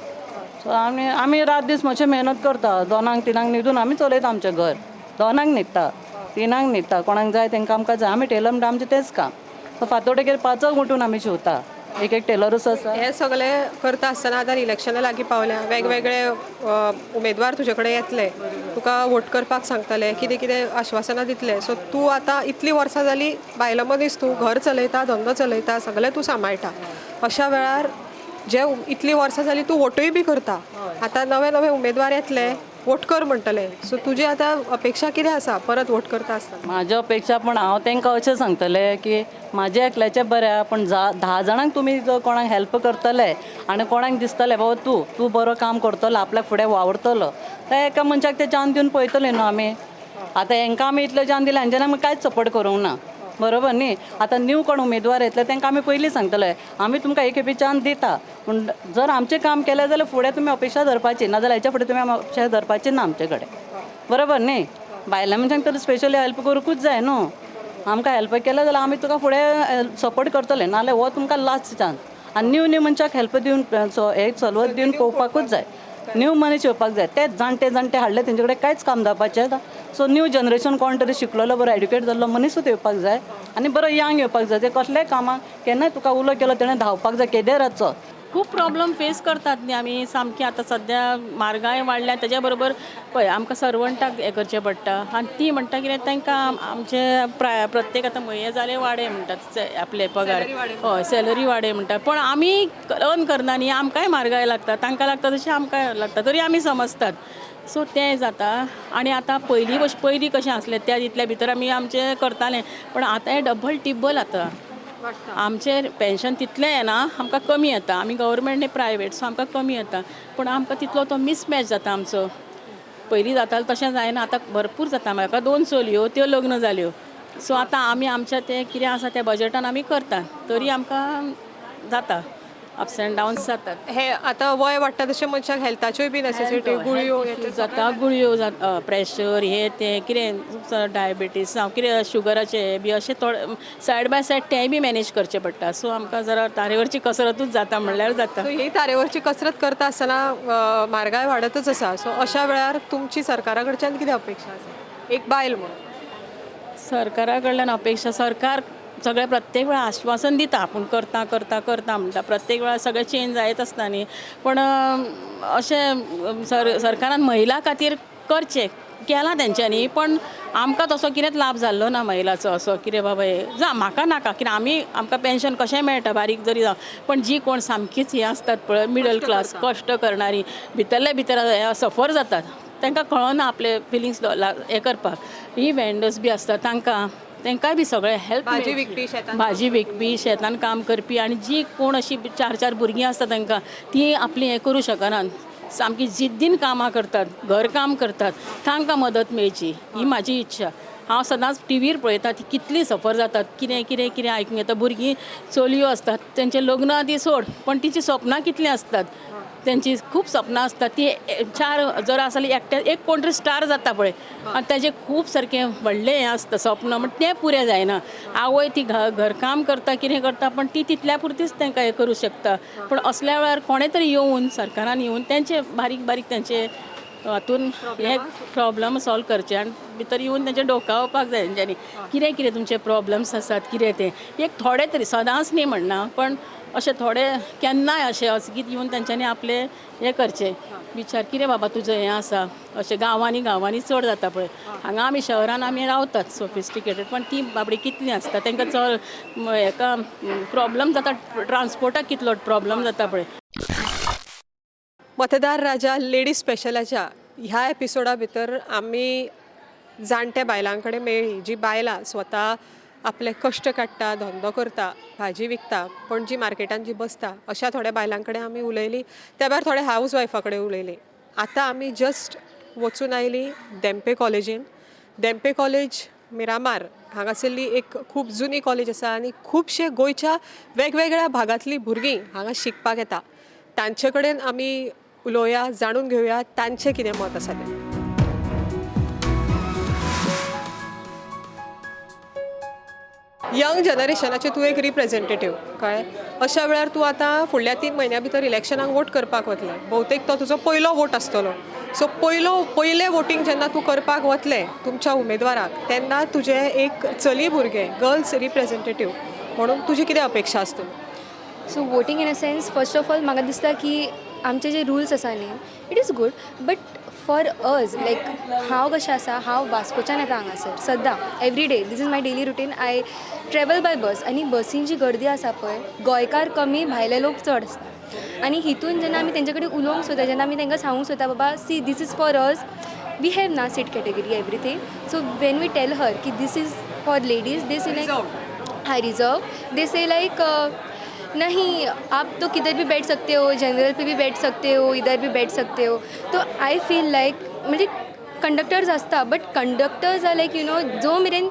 सो आमी आमी रात दीस मातशें मेहनत करता. 2आंक 3आंक न्हिदून आमी चलयता आमचें घर. 2आंक न्हिदता, 3आंक न्हिदता. कोणाक जाय तांकां आमकां जाय. आमी टेलर म्हणटा, आमचें तेंच काम. सो फांतोडेर 5आंक उठून आमी शिंवता. एक एक टेलरूच आसा. हे सगळे करता आसतना आतां इलेक्शनां लागीं पावल्या. वेगवेगळे उमेदवार तुजे कडेन येतले, तुका वोट करपाक सांगतले, कितें कितें आश्वासनां दितले. सो तूं आतां इतलीं वर्सां जालीं बायलो मनीस, तूं घर चलयता, धंदो चलयता, सगळें तूं सांबाळटा. अशा वेळार जे इतलीं वर्सां जालीं तूं वोटूय बी करता, आतां नवे नवे उमेदवार येतले, वोट कर म्हणटले. सो तुजी आतां अपेक्षा कितें आसा परत वोट करता आसतना? म्हाज्यो अपेक्षा, पण हांव तांकां अशें सांगतलें की म्हाजें एकल्याचें बरें आहा, पूण जा 10 जाणांक तुमी जर कोणाक हेल्प करतले आनी कोणाक दिसतलें बाबा तूं तूं बरो काम करतलो, आपल्याक फुडें वावुरतलो, त्या एका मनशाक ते चान्स दिवन पळयतले न्हू आमी. आतां हेंकां आमी इतले चान्स दिले, हांच्यानी आमी कांयच सपोर्ट करूंक ना, बरोबर न्ही? आतां न्यू कोण उमेदवार येतले, तांकां आमी पयलीं सांगतले, आमी तुमकां एक खेपी चान्स दिता, पूण जर आमचें काम केलें जाल्यार फुडें तुमी अपेक्षा धरपाची ना, जाल्यार हेच्या फुडें तुमी अपेक्षा धरपाची ना आमचे कडेन, बरोबर न्ही? बायलां मनशांक तर स्पेशली हेल्प करूंकूच जाय न्हू. आमकां हेल्प केलें जाल्यार आमी तुका फुडें सपोर्ट करतले, नाजाल्यार हो तुमकां लास्ट चान्स. आनी न्यू न्यू मनशाक हेल्प दिवन हे चलवत दिवन पळोवपाकूच जाय. न्यू मनीस येवपाक जाय. तेच जाणटे जाणटे हाडले, तेंचे कडेन कांयच काम जावपाचें. सो न्यू जनरेशन कोण तरी शिकलेलो, बरो एड्युकेट जाल्लो मनीसूच येवपाक जाय आनी बरो यंग येवपाक जाय. ते कसल्याय कामाक केन्नाय तुका उलो केलो, तेणें धांवपाक जाय केदेय रातचो. खूब प्रॉब्लम फेस करतात न्ही आमी सामकी. आतां सद्या म्हारगाय वाडल्या, तेज्या बरोबर पळय आमकां सर्वंटाक हें करचें पडटा आनी ती म्हणटा कितें, तांकां आमचे प्रत्येक आतां म्हयने जाले वाडय म्हणटात आपले पगार, हय, सॅलरी वाडय म्हणटा. पण आमी अर्न करना न्ही. आमकांय म्हारगाय लागता, तांकां लागता तशें आमकांय लागता, तरी आमी समजतात. सो तें जाता. आनी आतां पयलीं पयलीं कशें आसलें, त्या तितल्या भितर आमी आमचें करतालें, पण आतां हें डबल टिब्बल. आतां आमचें पेन्शन तितलें येना, आमकां कमी येता. आमी गव्हर्मेंट न्ही, प्रायवेट, सो आमकां कमी येता, पूण आमकां तितलो तो मिसमॅच जाता आमचो. पयलीं जातालें तशें जायना, आतां भरपूर जाता. म्हाका दोन चलयो, त्यो लग्न जाल्यो. सो आतां आमी आमच्या तें कितें आसा त्या बजटान आमी करतात, तरी आमकां जाता, अप्स एंड डावन्स जातात. हे आतां वय वाडटा तशें मनशाक हेल्थाच्योय बी नेसेसिटी, गुळयो हे ते. जाता, गुळयो जाता, प्रेशर हे ते कितें, डायबिटीज जावं कितें, शुगराचे हे बी अशें थोडे सायड बाय सायड तेंय बी मॅनेज करचें पडटा. सो आमकां जरा तारेवरची कसरतूच जाता म्हणल्यार जाता. सो ही तारेवरची कसरत करता आसतना म्हारगाय वाडतच आसा. सो अशा वेळार तुमची सरकारा कडच्यान कितें अपेक्षा आसा? एक बायल म्हणून. सरकारा कडल्यान अपेक्षा, सरकार सगळें प्रत्येक वेळा आश्वासन दिता, आपूण करता करता करता म्हणटा. प्रत्येक वेळार सगळें चेंज जायत आसता न्ही. पण अशें सरकारान महिला खातीर करचें केलां तेंच्यांनी, पण आमकां तसो कितेंच लाभ जाल्लो ना महिलाचो. असो कितें बाबा हें जावं म्हाका नाका, कित्याक आमी आमकां पेन्शन कशेंय मेळटा, बारीक जरी जावं. पण जी कोण सामकीच हें आसतात पळय, मिडल क्लास, कश्ट करणारी, भितरले भितर हे सफर जातात, तांकां कळना आपले फिलिंग्स हें करपाक. ही वेंडर्स बी आसता, तांकां तांकांय बी सगळें हेल्प. भाजी विकपी, शेतान भाजी विकपी, शेतान काम करपी आनी जी कोण अशी चार चार भुरगीं आसता तांकां, ती आपली हें करूं शकनात, सामकी जिद्दीन कामां करतात, घरकाम करतात, तांकां मदत मेळची ही म्हाजी इच्छा. हांव सदांच टिवीर पळयता, ती कितली सफर जातात, कितें कितें कितें आयकूंक येता. भुरगीं चलयो आसतात, तेंचें लग्न ती सोड, पण तिचीं सपनां कितलीं आसतात, तेंची खूब सपनां आसतात. ती चार जर आसा जाल्यार एकटे एक कोण तरी स्टार जाता पळय, आनी तेजें खूब सारकें व्हडलें हें आसता सपन, म्हण तें पुरें जायना. आवय ती घरकाम करता, कितें करता, पण ती तितल्या पुरतीच तांकां हें करूं शकता. पूण असल्या वेळार कोणें तरी येवन, सरकारान येवन तेंचे बारीक बारीक तेंचे हातून हे प्रॉब्लम सॉल्व करचे आनी भितर येवन तेंचे डोकावपाक जाय तेंच्यांनी, कितें कितें तुमचे प्रॉब्लम्स आसात, कितें तें एक थोडे तरी, सदांच न्ही म्हणना, पण अशें थोडे केन्नाय अशें अचकीत येवन तेंच्यांनी आपले हें करचें, विचार कितें बाबा तुजें हें आसा. अशें गांवांनी गांवांनी चड जाता पळय. हांगा आमी शहरान आमी रावतात सोफिस्टिकेटेड, पण ती बाबडी कितलीं आसता, तांकां चड हेका प्रॉब्लम जाता, ट्रांसपोर्टाक कितलो प्रॉब्लम जाता पळय. मतदार राजा लेडीज स्पेशलाच्या ह्या एपिसोडा भितर आमी जाणट्या बायलां कडेन मेळ्ळी, जी बायलां स्वता आपले कश्ट काडटा, धंदो करता, भाजी विकता, पणजी मार्केटान जी बसता, अशा थोड्या बायलां कडेन आमी उलयलीं. त्या भायर थोड्या हावज वायफा कडेन उलयलीं. आतां आमी जस्ट वचून आयलीं धेंपे कॉलेजीन. धेंपे कॉलेज मिरामार हांगासरली एक खूब जुनी कॉलेज आसा आनी खुबशे गोंयच्या वेगवेगळ्या भागांतलीं भुरगीं हांगा शिकपाक येता. तांचे कडेन आमी उलोवया, जाणून घेवया तांचें कितें मत आसा तें. यंग जनरेशनाचे तूं एक रिप्रेझेंटेटीव, कळ्ळें? अशा वेळार तूं आतां फुडल्या 3 म्हयन्या भितर इलेक्शनाक वोट करपाक वतलें. भोवतेक तो तुजो पयलो वोट आसतलो. सो पयलो पयलें वोटींग जेन्ना तूं करपाक वतलें तुमच्या उमेदवाराक, तेन्ना तुजें एक चली भुरगें, गर्ल्स रिप्रेझेंटेटीव म्हणून तुजी कितें अपेक्षा आसतली? So voting in a sense, first of all म्हाका दिसता की आमचे जे रुल्स आसा न्ही, it is good, but for us, like हांव कशें आसा, हांव वास्कोच्यान येता हांगासर सद्दां every day. This is my daily routine. I travel by bus आनी बसीन जी गर्दी आसा पळय, गोंयकार कमी, भायले लोक चड आसता. आनी हितून जेन्ना आमी तेंचे कडेन उलोवंक सोदता, जेन्ना आमी तांकां सांगूंक सोदता, बाबा, see, this is for us, we have ना seat category, everything. So when we tell her की this is for ladies, they say like, हाँ, रिजर्व, दे से लाइक, नहीं, आप तो किधर भी बैठ सकते हो, जनरल पे भी बैठ सकते हो, इधर भी बैठ सकते हो. तो I feel like म्हणजे कंडक्टर्स आसता, but conductors are like जो मेरेन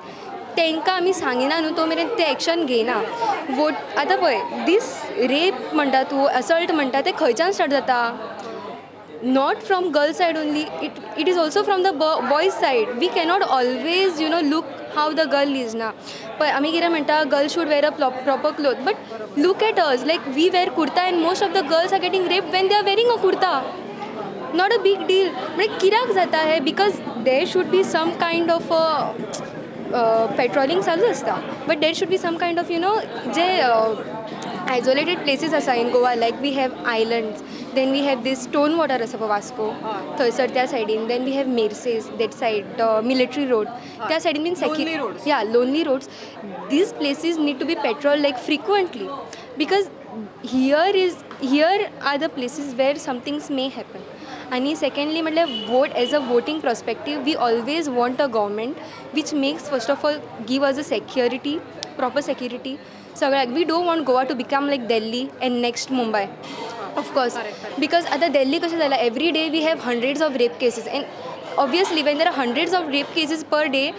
तांकां आमी सांगिना न्हू, तो मेरेन ते एक्शन घेयना. वोट आतां पळय, दीस रेप म्हणटा तूं, असल्ट म्हणटा, ते खंयच्यान स्टार्ट जाता? Not from girl side only, it is also from the boys side. We cannot always look how the girl is ना. पण आमी कितें म्हणटा, girl should wear a proper cloth, but look at us, like we wear kurta and most of the girls are getting rape when they are wearing a kurta. Not a big deal. म्हणजे कित्याक जाता हें? Because there should be some kind of patrolling चालू आसता, but there should be some kind of J isolated places आसा in Goa, like we have islands, then we have this stone water आसा पळय वास्को थंयसर त्या सायडीन, then we have Merces that side, Military Road त्या सायडीन बीन. Lonely roads. Yeah, lonely roads. These places need to be patrolled like frequently, because here are the places where some things may happen. आणि सेकंडली म्हटल्यार vote, as a voting perspective, we always want a government which makes, first of all, give us a security, proper security सगळ्याक. We don't want Goa to become like Delhi and next Mumbai, of course, because आतां दिल्ली कशें जालां, every day we have hundreds of rape cases, and obviously when there are hundreds of rape cases per day,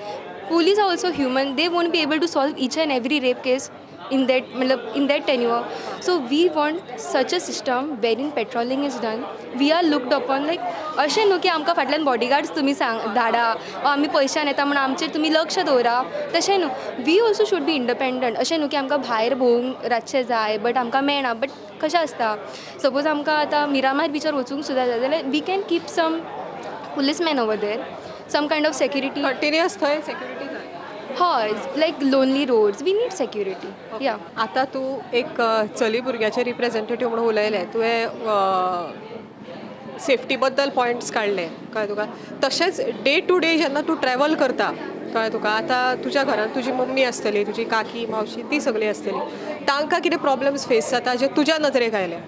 police are also human. They won't be able to solve each and every rape case in that, मतलब, in that tenure. So we want such a system wherein patrolling is done, we are looked upon, like अशें न्हू की आमकां फाटल्यान बॉडीगार्ड्स तुमी सांग धाडा वा आमी पयशान येता म्हणून आमचेर तुमी लक्ष दवरा, तशें न्हू. We also should be independent. अशें न्हू की आमकां भायर भोंवूंक रातचें जाय बट आमकां मेळना. बट कशें आसता, सपोज आमकां आतां मिरामार बिचार वचूंक सुद्दां जाय जाल्यार we can keep some policemen over there. some kind of security. Continuous थंय सेक्युरिटी जाय. हय, like lonely roads, we need security, yeah. आतां तूं एक चली भुरग्याचें रिप्रेझेंटेटीव म्हणून उलयलें तुवें, सेफ्टी बद्दल पॉयंट्स काडले, कळ्ळें तुका? तशेंच डे टू डे जेन्ना तूं ट्रॅवल करता, कळ्ळें तुका, आतां तुज्या घरांत तुजी मम्मी आसतली, तुजी काकी, मावशी ती सगळीं आसतली, तांकां कितें प्रॉब्लम्स फेस जाता जे तुज्या नदरेक आयले?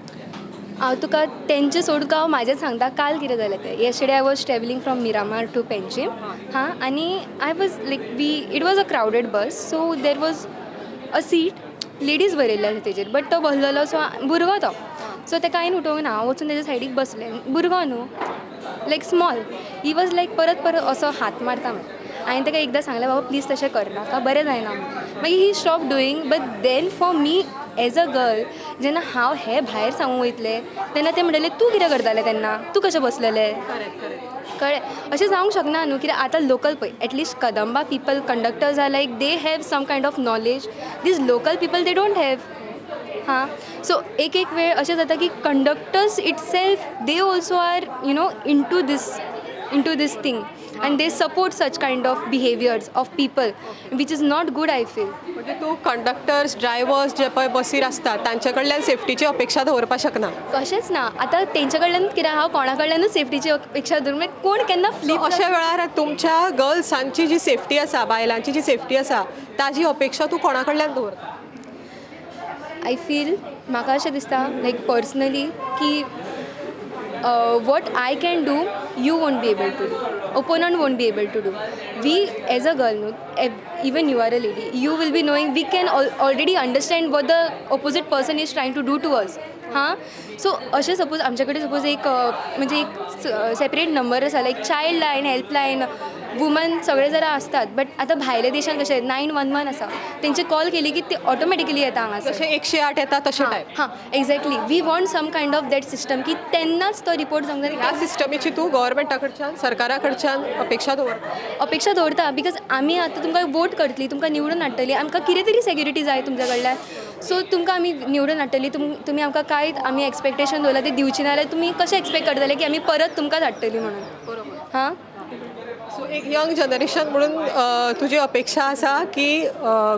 हांव तुका तेंचे सोडून हांव म्हाजें सांगता काल कितें जालें तें. Yesterday I was travelling from Miramar to Panjim, हां, आनी I was like we it was a crowded bus, so there was a seat, ladies बरयल्लें आसा तेजेर, बट तो बसलेलो, सो भुरगो तो, सो तेका हांवें उठोवंक ना, हांव वचून तेज्या सायडीक बसलें. भुरगो न्हू, like small, he was like परत परत असो हात मारता म्हणून. हांवें ताका एकदां सांगलें, बाबा प्लीज तशें करनाका, बरें जायना म्हणून. मागीर he stop doing, but then for me as a girl, जेन्ना हांव हें भायर सांगूंक वयतलें तेन्ना ते म्हणटले, तूं कितें करतालें तेन्ना, तूं कशें बसलेलें? कळ्ळें? अशें जावंक शकना न्हू, कित्याक आतां लोकल पळय, at least Kadamba people, conductors are like they have some kind of knowledge. These local people, they don't have. हां, सो एक एक वेळ अशें जाता की conductors itself, they also are into this thing and they support such kind of behaviours of people, which is not good, I feel. म्हणजे तूं कंडक्टर्स, ड्रायवर्स जे पळय बसीर आसता तांचे कडल्यान सेफ्टीची अपेक्षा दवरपाक शकना. कशेंच ना. आतां तेंच्या कडल्यान कित्याक, हांव कोणा कडल्यानूच सेफ्टीची अपेक्षा दवरूं, मागीर कोण केन्ना फ्लिप. अशा वेळार तुमच्या गर्ल्सांची जी सेफ्टी आसा, बायलांची जी सेफ्टी आसा, ताजी अपेक्षा तूं कोणा कडल्यान दवरता? I feel, म्हाका अशें दिसता, लायक पर्सनली की what I can do, you won't be able to do, opponent won't be able to do. We as a girl न्हू, even you are a lady, you will be knowing, we can already understand what the opposite person is trying to do to us. हां, सो अशें सपोज आमचे कडेन सपोज एक म्हणजे एक सेपरेट नंबर आसा, like child line, helpline, woman, सगळे जरा आसतात, बट आतां भायल्या देशान कशें 911 आसा, तेंचे कॉल केली की ते ऑटोमॅटिकली येता हांगासर. जशें 108 येता तशें टायप. हां, exactly. We want some kind of that system की तेन्नाच तो रिपोर्ट जावंक जाय. ह्या सिस्टमीची तूं गव्हर्मेंटा कडच्यान, सरकारा कडच्यान अपेक्षा दवरता? अपेक्षा दवरता, because आमी आतां तुमकां वोट करतली, तुमकां निवडून हाडटली, आमकां कितें तरी सेक्युरिटी जाय तुमच्या कडल्यान. सो तुमकां आमी निवडून हाडटली, तुमी आमकां कांय आमी एक्सपेक्टेशन दवरला ते दिवची ना जाल्यार तुमी कशें एक्सपेक्ट करतले की आमी परत तुमकांच हाडटली म्हणून? हां. सो एक यंग जनरेशन म्हणून तुजी अपेक्षा आसा की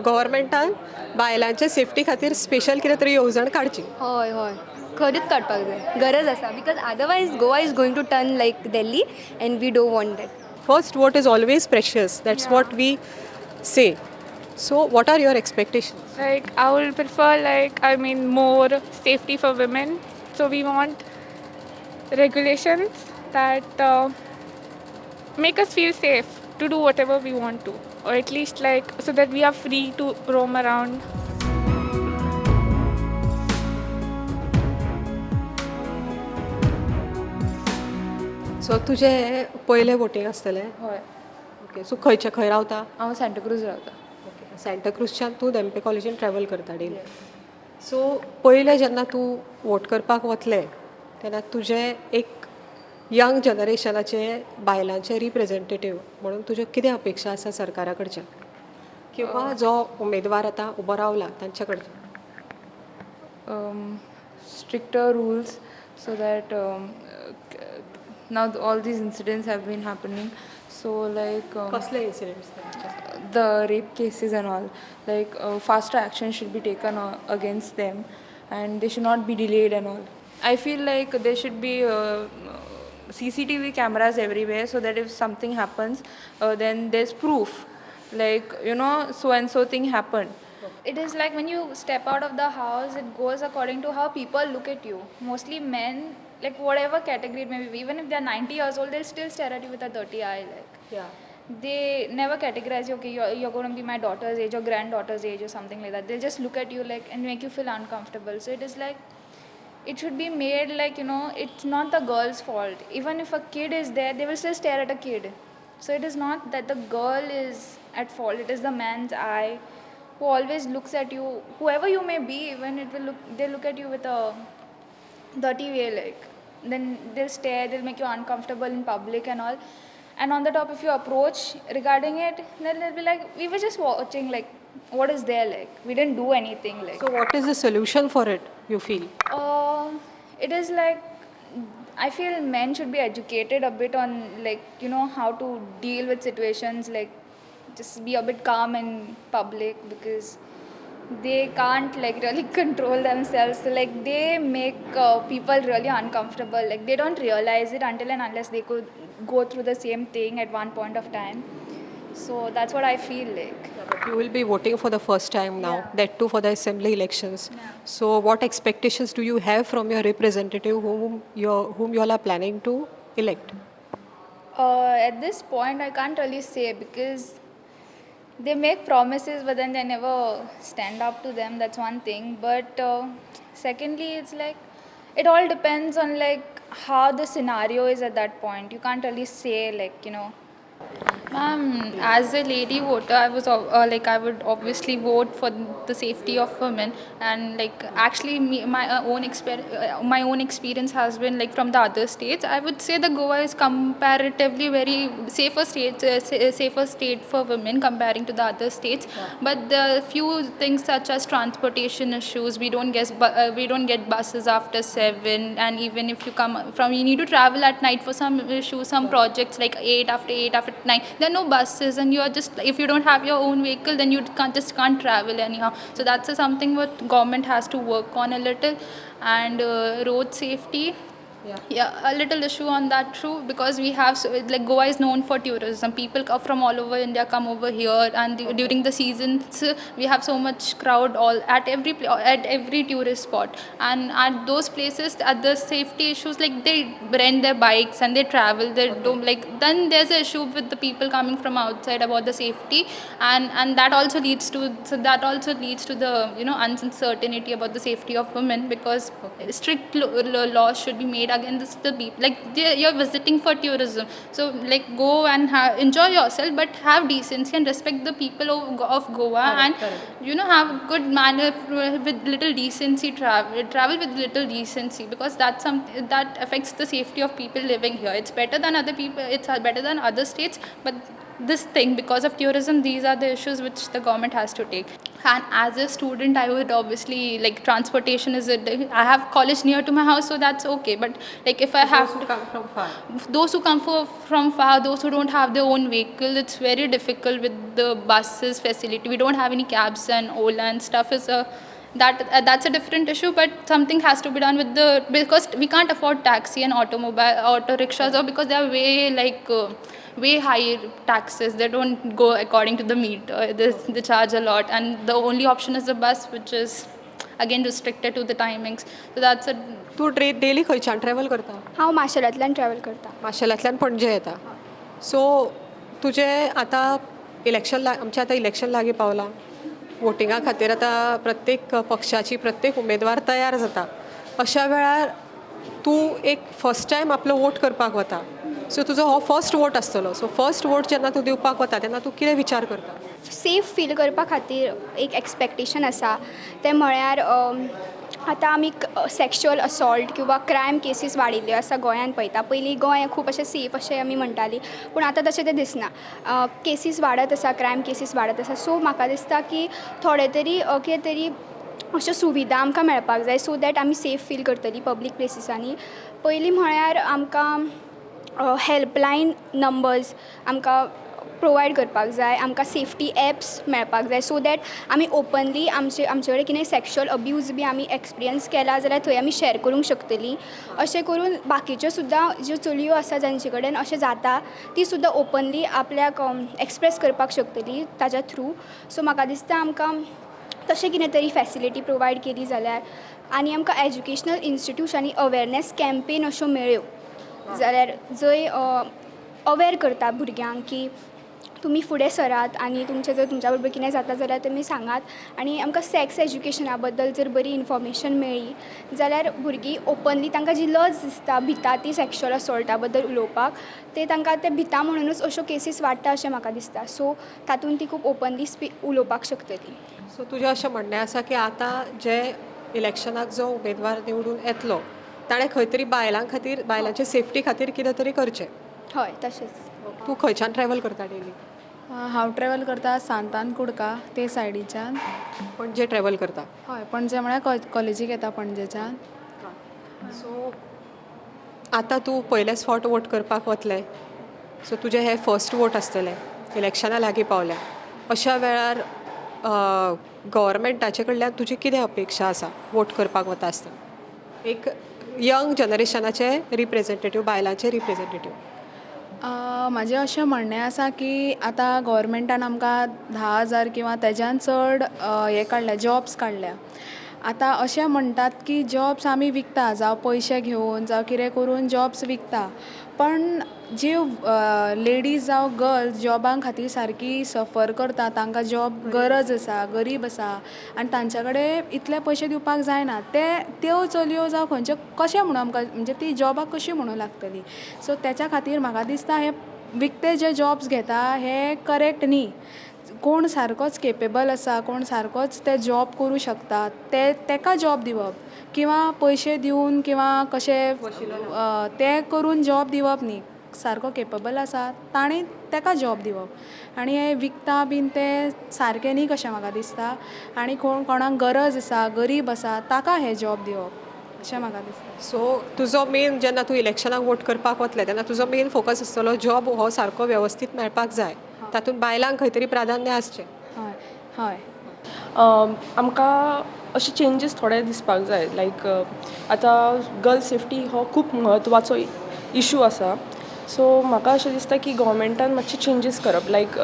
गव्हर्मेंटान बायलांचे सेफ्टी खातीर स्पेशल कितें तरी येवजण काडची. हय हय, खरीच काडपाक जाय, गरज आसा, because otherwise Goa is going to turn like Delhi and we don't want that. First vote is always precious, that's what we say. So what are your expectation? Like, I would prefer, like, I mean, more safety for women. So we want regulations that make us feel safe to do whatever we want to, or at least like so that we are free to roam around. So तुजें पयलें वोटींग आसतलें? हय. ओके, सो खंयचे खंय रावता? हांव सांताक्रूज रावता. ओके, सांताक्रूजच्यान तूं धेंपे कॉलेजीन ट्रॅवल करता डेली. सो पयलें जेन्ना तूं वोट करपाक वतलें तेन्ना तुजें एक यंग जनरेशनाचे बायलांचे रिप्रेजेंटेटीव म्हणून तुज्यो कितें अपेक्षा आसा सरकारा कडच्यान किंवा जो उमेदवार आतां उबो रावला तांचे कडच्यान? Stricter rules so that now all these incidents have been happening, so like कसले incidents? The rape cases and all, like faster action should be taken against them and they should not be delayed and all. I feel like there should be CCTV cameras everywhere so that if something happens, then there's proof, like so and so thing happened. It is like when you step out of the house, it goes according to how people look at you. Mostly men, like whatever category it may be, even if they're 90 years old, they'll still stare at you with a dirty eye. Like they never categorize you, okay, you're going to be my daughter's age or granddaughter's age or something like that. They'll just look at you like and make you feel uncomfortable. So it is like it should be made like, it's not the girl's fault. Even if a kid is there, they will still stare at a kid. So it is not that the girl is at fault, it is the man's eye who always looks at you, whoever you may be. Even it will look they look at you with a dirty way, like then they'll stare, they'll make you uncomfortable in public and all. And on the top, if you approach regarding it, then they'll be like, we were just watching, like what is there, like we didn't do anything, like. So what is the solution for it, you feel? It is like I feel men should be educated a bit on, like, how to deal with situations, like, just be a bit calm in public, because they can't, like, really control themselves. So, like, they make people really uncomfortable. Like, they don't realize it until and unless they could go through the same thing at one point of time. So that's what I feel like. You will be voting for the first time now, that too for the assembly elections. So, what expectations do you have from your representative whom you all are planning to elect? At this point, I can't really say, because they make promises, but then they never stand up to them. That's one thing. But secondly, it's like it all depends on, like, how the scenario is at that point. You can't really say, like. Ma'am, as a lady voter, I was like, I would obviously vote for the safety of women, and like, actually, me, my own experience has been, like, from the other states. I would say the Goa is comparatively very safer state for women comparing to the other states. But the few things such as transportation issues, we don't get buses after 7, and even if you come from, you need to travel at night for some issues, some projects like 8 after 8 after 9. There are no buses, and you are just, if you don't have your own vehicle, then you can't travel anyhow. So that's something what government has to work on a little, and road safety. Yeah, a little issue on that too, because we have, so, like, Goa is known for tourism. People from all over India come over here, and during the seasons we have so much crowd all at every at every tourist spot. And at those places, at the safety issues, like, they rent their bikes and they travel. They don't like. Then there's an issue with the people coming from outside about the safety, and that also leads to, so that also leads to the, you know, uncertainty about the safety of women, because strict laws should be made against the people. Like, you're visiting for tourism, so, like, go and enjoy yourself, but have decency and respect the people of Goa, and you know, have good manner with little decency, travel with little decency, because that's something that affects the safety of people living here. It's better than other people, it's better than other states, but this thing, because of tourism, these are the issues which the government has to take. And as a student, I would obviously, like, transportation is a, I have college near to my house, so that's okay. But, like, if I have Those who come from far. Those who come from far, those who don't have their own vehicle, it's very difficult with the buses facility. We don't have any cabs and Ola and stuff is a, that, that's a different issue, but something has to be done with the, because we can't afford taxi and auto rickshaws, or because they are way, like, way higher taxes. They don't go according to the meter. They charge a lot, and the only option is the bus, which is again restricted to the timings. So that's a. तूं डेली खंयच्यान ट्रॅवल करता? हांव माशेलांतल्यान ट्रॅवल करता. माशेलांतल्यान पणजे येता. सो तुजें आतां इलेक्शन, आमचें आतां इलेक्शन लागीं पावलां, वोटिंगा खातीर आतां प्रत्येक पक्षाची प्रत्येक उमेदवार तयार जाता. अशा वेळार तूं एक फर्स्ट टायम आपलो वोट करपाक वता, सो तुजो हो फर्स्ट वोट आसतलो. सो फर्स्ट वोट जेन्ना तूं दिवपाक वता तेन्ना तूं कितें विचार करता? सेफ फील करपा खातीर एक एक्सपेक्टेशन आसा, तें म्हळ्यार आतां आमी सॅक्शुअल असॉल्ट किंवा क्रायम केसीस वाडिल्ल्यो आसा गोंयांत पळयता. पयलीं गोंय खूब अशें सेफ अशें आमी म्हणटालीं, पूण आतां तशें तें दिसना. केसीस वाडत आसा, क्रायम केसीस वाडत आसा. सो म्हाका दिसता की थोडे तरी कितें तरी अश्यो सुविधा आमकां मेळपाक जाय, सो that आमी सेफ फील करतलीं पब्लीक प्लेसिसांनी. पयलीं म्हळ्यार आमकां हेल्पलायन नंबर्स आमकां प्रोवायड करपाक जाय, आमकां सेफ्टी एप्स मेळपाक जाय, सो that आमी ओपनली आमचे कडेन कितें सॅक्शुअल अब्यूज बी आमी एक्सपिरियन्स केला जाल्यार थंय आमी शॅर करूंक शकतलीं. अशें करून बाकीच्यो सुद्दां ज्यो चलयो आसा जांचे कडेन अशें जाता ती सुद्दां ओपनली आपल्याक एक्सप्रेस करपाक शकतली ताच्या थ्रू. सो म्हाका दिसता आमकां तशें कितें तरी फॅसिलिटी प्रोवायड केली जाल्यार, आनी आमकां एज्युकेशनल इन्स्टिट्युशनांनी अवेरनेस कॅम्पेन अश्यो मेळ्ळ्यो जाल्यार जंय अवेर करता भुरग्यांक की तुमी फुडें सरात आनी तुमचें जर तुमच्या बरोबर कितें जाता जाल्यार तुमी सांगात. आनी आमकां सॅक्स एज्युकेशना बद्दल जर बरी इन्फॉर्मेशन मेळ्ळी जाल्यार भुरगीं ओपनली, तांकां जी लज दिसता, भिता ती सॅक्शुअल असॉल्टा बद्दल उलोवपाक, ते तांकां ते भिता म्हणुनूच अश्यो केसीस वाडटा अशें म्हाका दिसता. सो तातूंत ती खूब ओपनली उलोवपाक शकतली. सो तुजें अशें म्हणणें आसा की आतां जे इलेक्शनाक जो उमेदवार निवडून येतलो ताणें खंय तरी बायलां खातीर, बायलांचे सेफ्टी खातीर कितें तरी करचें. हय, तशेंच. तूं खंयच्यान ट्रॅवल करता डेली? हांव ट्रॅवल करता सांतान कुडका ते सायडीच्यान. पणजे ट्रॅवल करता? हय, पणजे म्हळ्यार कॉलेजीक येता पणजेच्यान. सो आतां तूं पयलेच फावट वोट करपाक वतलें, सो तुजें हें फर्स्ट वोट आसतलें. इलेक्शनां लागीं पावल्या, अशा वेळार गव्हर्मेंटाचे कडल्यान तुजी कितें अपेक्षा आसा वोट करपाक वता आसतना, एक यंग जनरेशनाचे रिप्रेजेंटेटीव, बायलांचे रिप्रेजेंटेटीव? म्हाजें अशें म्हणणें आसा की आतां गोवोरमेंटान आमकां 10,000 किंवां तेज्यान चड हे काडल्या, जॉब्स काडल्या. आतां अशें म्हणटात की जॉब्स आमी विकता, जावं पयशे घेवन जावं कितें करून जॉब्स विकता, पण ज्यो लेडीज जावं गर्ल्स जॉबां खातीर सारकी सफर करता, तांकां जॉब गरज आसा, गरीब आसा आनी तांच्या कडेन इतले पयशे दिवपाक जायना, ते त्यो चलयो जावं खंयच्यो कशें म्हणून आमकां म्हणजे ती जॉबाक कशी म्हणून लागतली? सो तेच्या खातीर म्हाका दिसता हे विकते जे जॉब्स घेता हे करेक्ट न्ही. कोण सारकोच केपेबल आसा, कोण सारकोच ते जॉब करूं शकता, ते तेका जॉब दिवप किंवां पयशे दिवन किंवां कशें ते करून जॉब दिवप न्ही. सारको केपेबल आसा ताणें तेका जॉब दिवप आनी हे विकता बीन ते सारकें न्ही कशें म्हाका दिसता. आनी कोण कोणाक गरज आसा, गरीब आसा, ताका हे जॉब दिवप अशें म्हाका दिसता. सो तुजो मेन, जेन्ना तूं इलेक्शनाक वोट करपाक वतलें तेन्ना तुजो मेन फोकस आसतलो जॉब हो सारको वेवस्थीत मेळपाक जाय, तातूंत बायलांक खंय तरी प्राधान्य आसचें. हय. आमकां अशे चेंजीस थोडे दिसपाक जाय, लायक आतां गर्ल्स सेफ्टी हो खूब म्हत्वाचो इशू आसा. सो म्हाका अशें दिसता की गोवोरमेंटान मातशे चेंजीस करप, लायक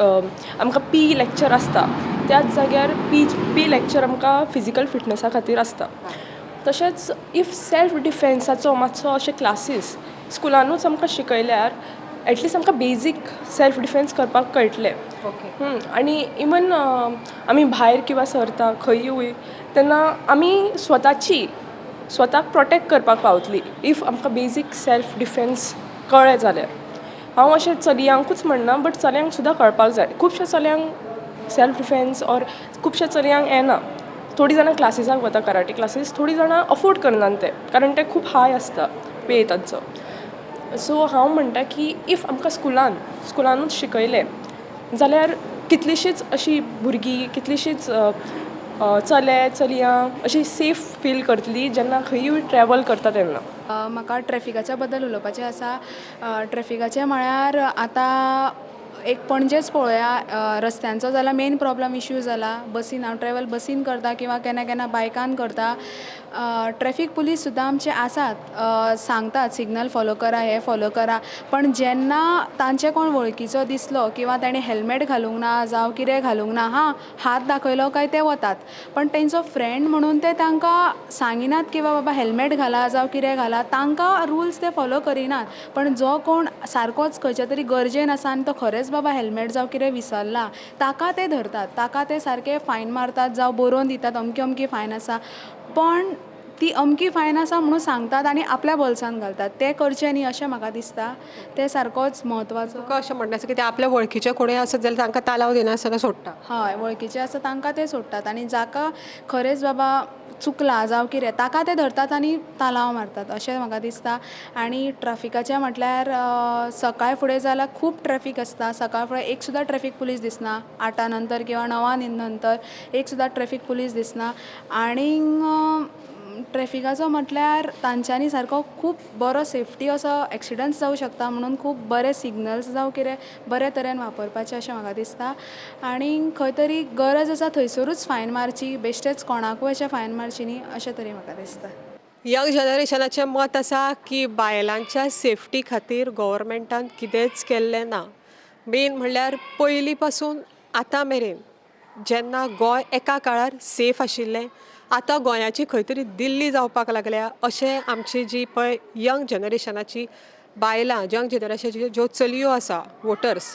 आमकां पीई लॅक्चर आसता त्याच जाग्यार पीई लॅक्चर आमकां फिजिकल फिटनसा खातीर आसता. तशेंच if self डिफेन्साचो मातसो अशे क्लासीस स्कुलानूच आमकां शिकयल्यार एटलिस्ट आमकां बेजीक सेल्फ डिफेन्स करपाक कळटलें. आनी इवन आमी भायर किंवां सरता खंयूय तेन्ना आमी स्वताची स्वताक प्रोटेक्ट करपाक पावतली if आमकां बेजीक सेल्फ डिफेन्स कळ्ळें जाल्यार. हांव अशें चलयांकूच म्हणना, बट चल्यांक सुद्दां कळपाक जाय. खुबश्या चलयांक सेल्फ डिफेन्स ऑर खुबश्या चलयांक येना. थोडीं जाणां क्लासिसाक वता, कराटे क्लासीस, थोडीं जाणां अफोर्ड करनात ते, कारण ते खूब हाय आसता पे तांचो. सो हांव म्हणटा की if आमकां स्कुलानूच शिकयलें जाल्यार कितलींशींच अशीं भुरगीं, कितलींशींच चले चलयां अशीं सेफ फील करतलीं जेन्ना खंयूय ट्रॅवल करता तेन्ना. म्हाका ट्रॅफिकाच्या बद्दल उलोवपाचें आसा. ट्रॅफिकाचें म्हळ्यार आतां एक पणजेच पळोवया, रस्त्यांचो जाल्यार मेन प्रोब्लम इश्यू जाला. बसीन हांव ट्रॅवल बसीन करता किंवां केन्ना केन्ना बायकान करता. ट्रॅफीक पुलीस सुद्दां आमचे आसात, सांगतात सिग्नल फॉलो करा, हें फॉलो करा, पण जेन्ना तांचे कोण वळखीचो दिसलो किंवां ताणें हेल्मेट घालूंक ना जावं कितें घालूंक ना, हां, हात दाखयलो काय ते वतात, पण तेंचो फ्रेंड म्हणून ते तांकां सांगिनात की बाबा हेल्मेट घाला जावं कितें घाला. तांकां रुल्स ते फॉलो करिनात, पण जो कोण सारकोच खंयच्या तरी गरजेन आसा आनी तो खरेंच बाबा हेल्मेट जावं कितें विसरला, ताका ते धरतात, ताका ते सारके फायन मारतात जावं बरोवन दितात अमकी अमकी फायन आसा. पण ती अमकी फायन आसा म्हणून सांगतात आनी आपल्या बोल्सान घालतात. तें करचें न्ही अशें म्हाका दिसता. तें सारकोच म्हत्वाचो. तुका अशें म्हणणें आसा की ते आपल्या वळखीचे कोणूय आसत जाल्यार तांकां तालांव दिनासतना सोडटा? हय, वळखीचे आसा तांकां ते सोडटात आनी जाका खरेंच बाबा चुकला जावं कितें ताका ते धरतात आनी तालांव मारतात अशें म्हाका दिसता. आनी ट्राफिकाचें म्हटल्यार सकाळ फुडें जाल्यार खूब ट्रॅफीक आसता. सकाळ फुडें एक सुद्दां ट्रॅफीक पुलीस दिसना. 8 नंतर किंवां 9 नंतर एक सुद्दां ट्रॅफीक पुलीस दिसना. आनीक ट्रॅफिकाचो म्हटल्यार तांच्यांनी सारको खूब बरो सेफ्टी असो एक्सिडंट्स जावं शकता म्हणून खूब बरे सिग्नल्स जावं कितें बरे तरेन वापरपाचें अशें म्हाका दिसता. आनी खंय तरी गरज आसा थंयसरूच फायन मारची, बेश्टेच कोणाकूय अशें फायन मारची न्ही अशें तरी म्हाका दिसता. यंग जनरेशनाचें मत आसा की बायलांच्या सेफ्टी खातीर गव्हर्मेंटान कितेंच केल्लें ना. मेन म्हणल्यार पयलीं पासून आतां मेरेन जेन्ना गोंय एका काळार सेफ आशिल्लें, आतां गोंयाची खंय तरी दिल्ली जावपाक लागल्या अशें आमची जी पळय यंग जनरेशनाची बायलां, यंग जनरेशनाच्यो ज्यो चलयो आसा वोटर्स,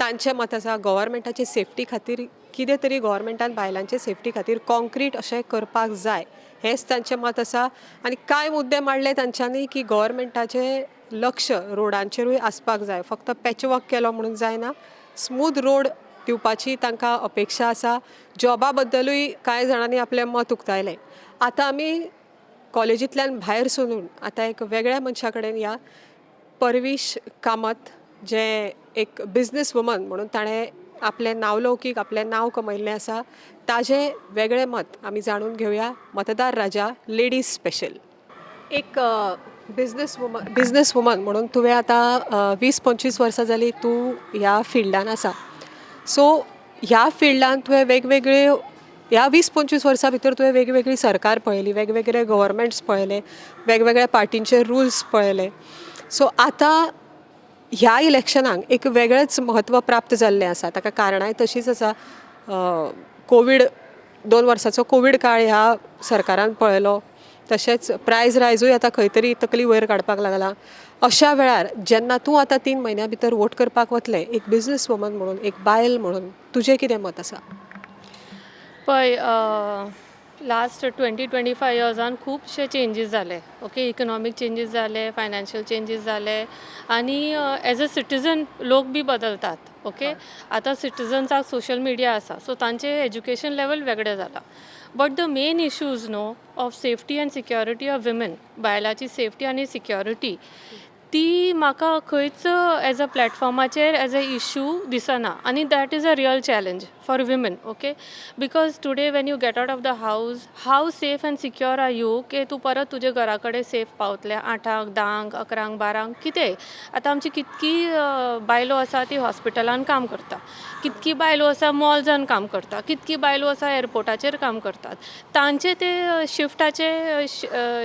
तांचें मत आसा गव्हर्मेंटाचे सेफ्टी खातीर कितें तरी गव्हर्मेंटान बायलांचे सेफ्टी खातीर कॉन्क्रीट अशें करपाक जाय, हेंच तांचें मत आसा. आनी कांय मुद्दे मांडले तांच्यांनी की गव्हर्मेंटाचें लक्ष रोडांचेरूय आसपाक जाय, फक्त पॅचवर्क केलो म्हणून जायना, स्मूथ रोड दिवपाची तांकां अपेक्षा आसा. जॉबा बद्दलूय कांय जाणांनी आपलें मत उक्तायलें. आतां आमी कॉलेजींतल्यान भायर सरून आतां एक वेगळ्या मनशा कडेन या. परवीश कामत जे एक बिजनस वुमन म्हणून ताणें आपलें नांवलौकीक, आपलें नांव कमयल्लें आसा, ताजें वेगळें मत आमी जाणून घेवया. मतदार राजा लेडीज स्पेशल. एक बिजनस वुमन म्हणून तुवें आतां 20-25 वर्सां जालीं तूं ह्या फिल्डान आसा. सो ह्या फिल्डान तुवें वेगवेगळे, ह्या 20-25 वर्सां भितर तुवें वेगवेगळी सरकार पळयली, वेगवेगळे गव्हर्मेंट्स पळयले, वेगवेगळ्या पार्टींचे रुल्स पळयले. सो आतां ह्या इलेक्शनाक एक वेगळेंच म्हत्व प्राप्त जाल्लें आसा. ताका कारणांय तशींच आसा. कोवीड, 2 वर्साचो कोवीड काळ ह्या सरकारान पळयलो. तशेंच प्रायज रायजूय आतां खंय तरी तकली वयर काडपाक लागला. अशा वेळार जेन्ना तूं आतां 3 म्हयन्या भितर वोट करपाक वतलें, एक बिजनस वुमन म्हणून, एक बायल म्हणून तुजें कितें मत आसा? पळय, लास्ट 20-25 इयर्सान खुबशे चेंजीस जाले, ओके. इकनॉमीक चेंजीस जाले, फायनान्शियल चेंजीस जाले आनी एज अ सिटीजन लोक बी बदलतात, ओके. आतां सिटिजन्साक सोशल मिडिया आसा, सो तांचें एज्युकेशन लेवल वेगळें जालां. But the main issues, no, of safety and security of women, बायलांची सेफ्टी आनी सिक्युरिटी, ती म्हाका खंयच एज अ प्लॅटफॉर्माचेर एज अ इशू दिसना आनी that is a real challenge for women, okay, because today when you get out of the house, how safe and secure are you की तूं परत तुजे घरा कडेन सेफ पावतलें 8ांक, 10ांक, 11क, 12क कितेंय. आतां आमची कितकी बायलो आसा ती हॉस्पिटलान काम करता, कितकी बायलो आसा मॉल्सान काम करता, कितकी बायलो आसा एअरपोर्टाचेर काम करतात. तांचे ते शिफ्टाचे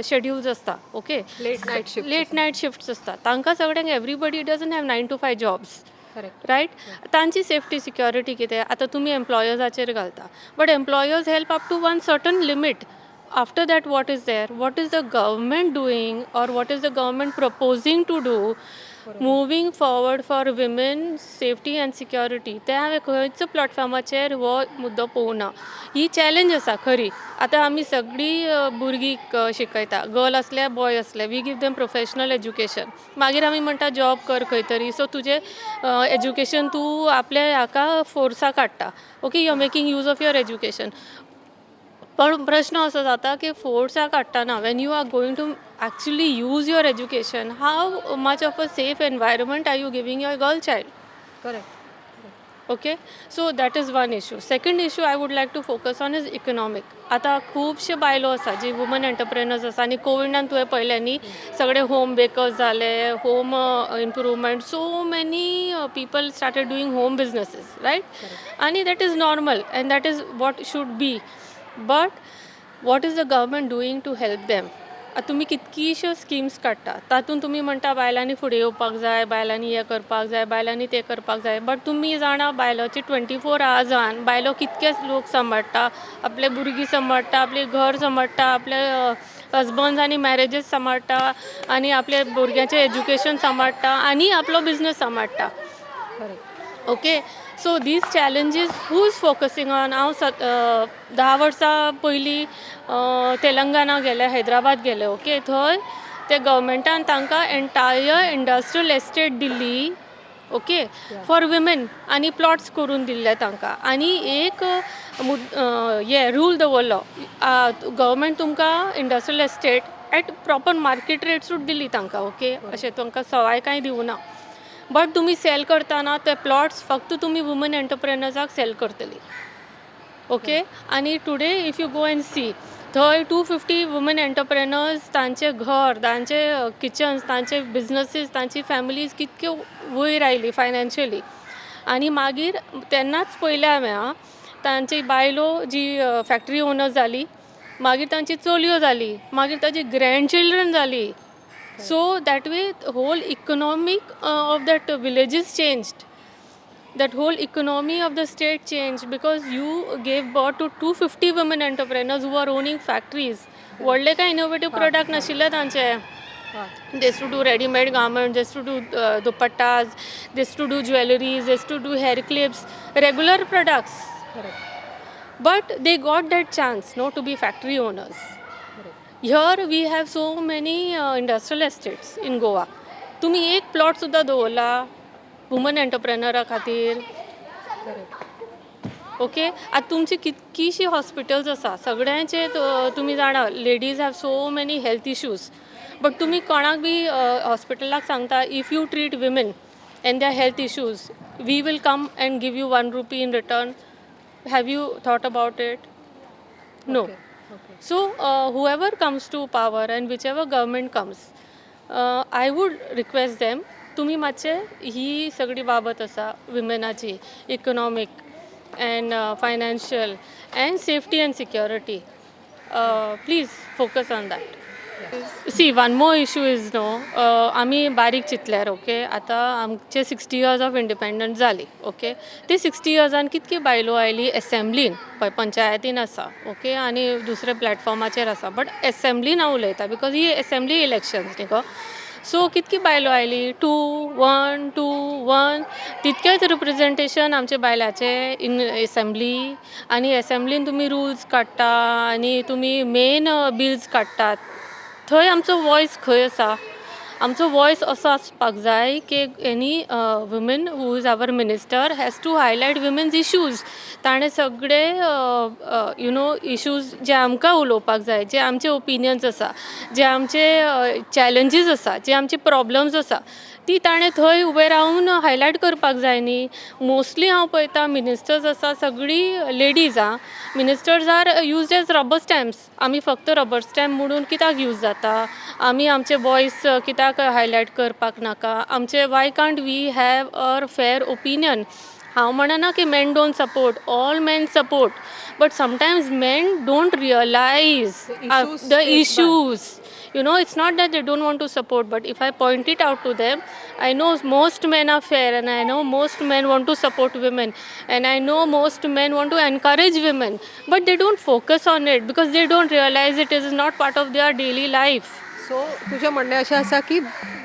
शेड्युल्स आसता, okay. Late night shift. Late night shifts आसता तांकां सगळ्यांक. Everybody doesn't have 9 to 5 jobs. Correct. Right. तांची सेफ्टी सिक्युरिटी कितें आतां तुमी एम्प्लॉयर्साचेर घालता, but employers help up to one certain limit. After that, what is there? What is the government doing or what is the government proposing to do moving forward for women safety and security? तें हांवें खंयच प्लॅटफॉर्माचेर हो मुद्दो पळोवना. ही चॅलेंज आसा खरी. आतां आमी सगळीं भुरगीं शिकयता, गर्ल आसले, बॉय आसले, we give them professional education. मागीर आमी म्हणटा जॉब कर खंय तरी. सो तुजें एज्युकेशन तूं आपल्या हाका फोर्साक हाडटा, okay, you are making use of your education. पण प्रश्न असो जाता की फोर्साक हाडटना, when you are going to actually use your education, how much of a safe environment are you giving your girl child? Correct. Okay, so that is one issue. Second issue I would like to focus on is economic. आतां खुबश्यो बायलो आसा जी वुमन एंटरप्रेनर्स आसा आनी कोविडान तुवें पळयलें न्ही, सगळे होम बेकर्स जाले, home improvement, so many people started doing home businesses, right? आनी that is normal and that is what should be, but what is the government doing to help them? आतां तुमी कितकीश्यो स्किम्स काडटा, तातूंत तुमी म्हणटा बायलांनी फुडें येवपाक जाय, बायलांनी हें करपाक जाय, बायलांनी तें करपाक जाय, बट तुमी जाणा बायलांची 24 आवर्सान बायलो कितके लोक सांबाळटा, आपले भुरगीं सांबाळटा, आपलें घर सांबाळटा, आपले हजबंड्स आनी मॅरेजीस सांबाळटा आनी आपल्या भुरग्यांचें एज्युकेशन सांबाळटा आनी आपलो बिजनस सांबाळटा. Okay, so these challenges, who is focusing on? हांव सत 10 वर्सां पयलीं तेलंगाना गेलें, हैदराबाद गेलें, ओके. थंय ते गव्हर्मेंटान तांकां entire industrial estate Delhi, okay, for women आनी प्लॉट्स करून दिल्ले तांकां आनी एक हे रूल दवरलो गव्हर्मेंट, तुमकां industrial estate at proper market रेट्सूच दिली तांकां, ओके. अशें तांकां सवाय कांय दिवना, बट तुमी सेल करतना ते प्लॉट्स फक्त तुमी वुमन एंटरप्रेनर्साक सेल करतली, ओके. आनी today if you go and see, थंय 250 वुमन एंटरप्रेनर्स, तांचें घर, तांचे किचन्स, तांचे बिजनसीस, तांची फॅमिलीज कितक्यो वयर आयली फायनान्शियली. आनी मागीर तेन्नाच पळयलें हांवें आं, तांची बायलो जी फॅक्टरी ओनर जाली, मागीर तांची चलयो जाली, मागीर ताजी ग्रँड चिल्ड्रन जाली. So that way whole economic of that villages changed, that whole economy of the state changed, because you gave birth to 250 women entrepreneurs who are owning factories. व्हडले कांय इनोवेटीव प्रोडक्ट नाशिल्ले तांचे. They used to do ready-made garments, they used to do dupattas, they used to do jewelries, they used to do hair clips, regular products. But they got that chance, no, to be factory owners. Here we have so many industrial estates in Goa. तुम्ही एक प्लॉट सुद्दां दवरला वुमन एंटरप्रेनरा खातीर? ओके, आतां तुमची कितकीशीं हॉस्पिटल्स आसा सगळ्यांचे. तुमी जाणा, ladies have so many health issues, but तुमी कोणाक बी हॉस्पिटलाक सांगता, if you treat women and their health issues, we will come and give you 1 rupee in return. Have you thought about it? No. So whoever comes to power and whichever government comes, I would request them, तुमी मातशे ही सगळी बाबत आसा विमेनाची, economic and financial and safety and security, please focus on that. See, one more issue is, no, आमी बारीक चिंतल्यार, ओके, आतां आमचे 60 इयर्स ऑफ इंडिपेंडन्स जाली, ओके. ते 60 इयर्सान कितकी बायलो आयली एसेंब्लीन? पळय, पंचायतीन आसा, ओके, आनी दुसऱ्या प्लॅटफॉर्माचेर आसा, बट एसेंब्लीन हांव उलयता because he assembly elections न्ही गो. सो कितकी बायलो आयली? Two, one, two, one. तितकेंच रिप्रेजेंटेशन आमच्या बायलांचें इन एसेंब्ली. आनी एसेंब्लीन तुमी रुल्स काडटा आनी तुमी मेन बिल्स काडटात, थंय आमचो वॉयस खंय आसा? आमचो वॉयस असो आसपाक जाय की any women who is our minister has to highlight women's issues. ताणें सगळे you know issues जे आमकां उलोवपाक जाय, जे आमचे ओपिनियन्स आसा, जे आमचे चॅलेंजीस आसा, जे आमचे प्रॉब्लम्स आसा, ती ताणें थंय उबें रावन हायलायट करपाक जाय न्ही. मोस्टली हांव पळयता, मिनिस्टर्स आसा सगळीं लेडीज आं. Ministers are used as rubber stamps. आमी फक्त रबर स्टॅम्प म्हणून कित्याक यूज जाता? आमी आमचे वॉयस कित्याक हायलायट करपाक नाका आमचे? Y can't we have a fair opinion? हांव म्हणना की men don't support. All men support, but sometimes men don't realize issues the face by. issues. It's not that they don't want to support, but if I point it out to them, I know most men are fair and I know most men want to support women and I know most men want to encourage women, but they don't focus on it because they don't realize it is not part of their daily life. So तुजें म्हणणें अशें आसा की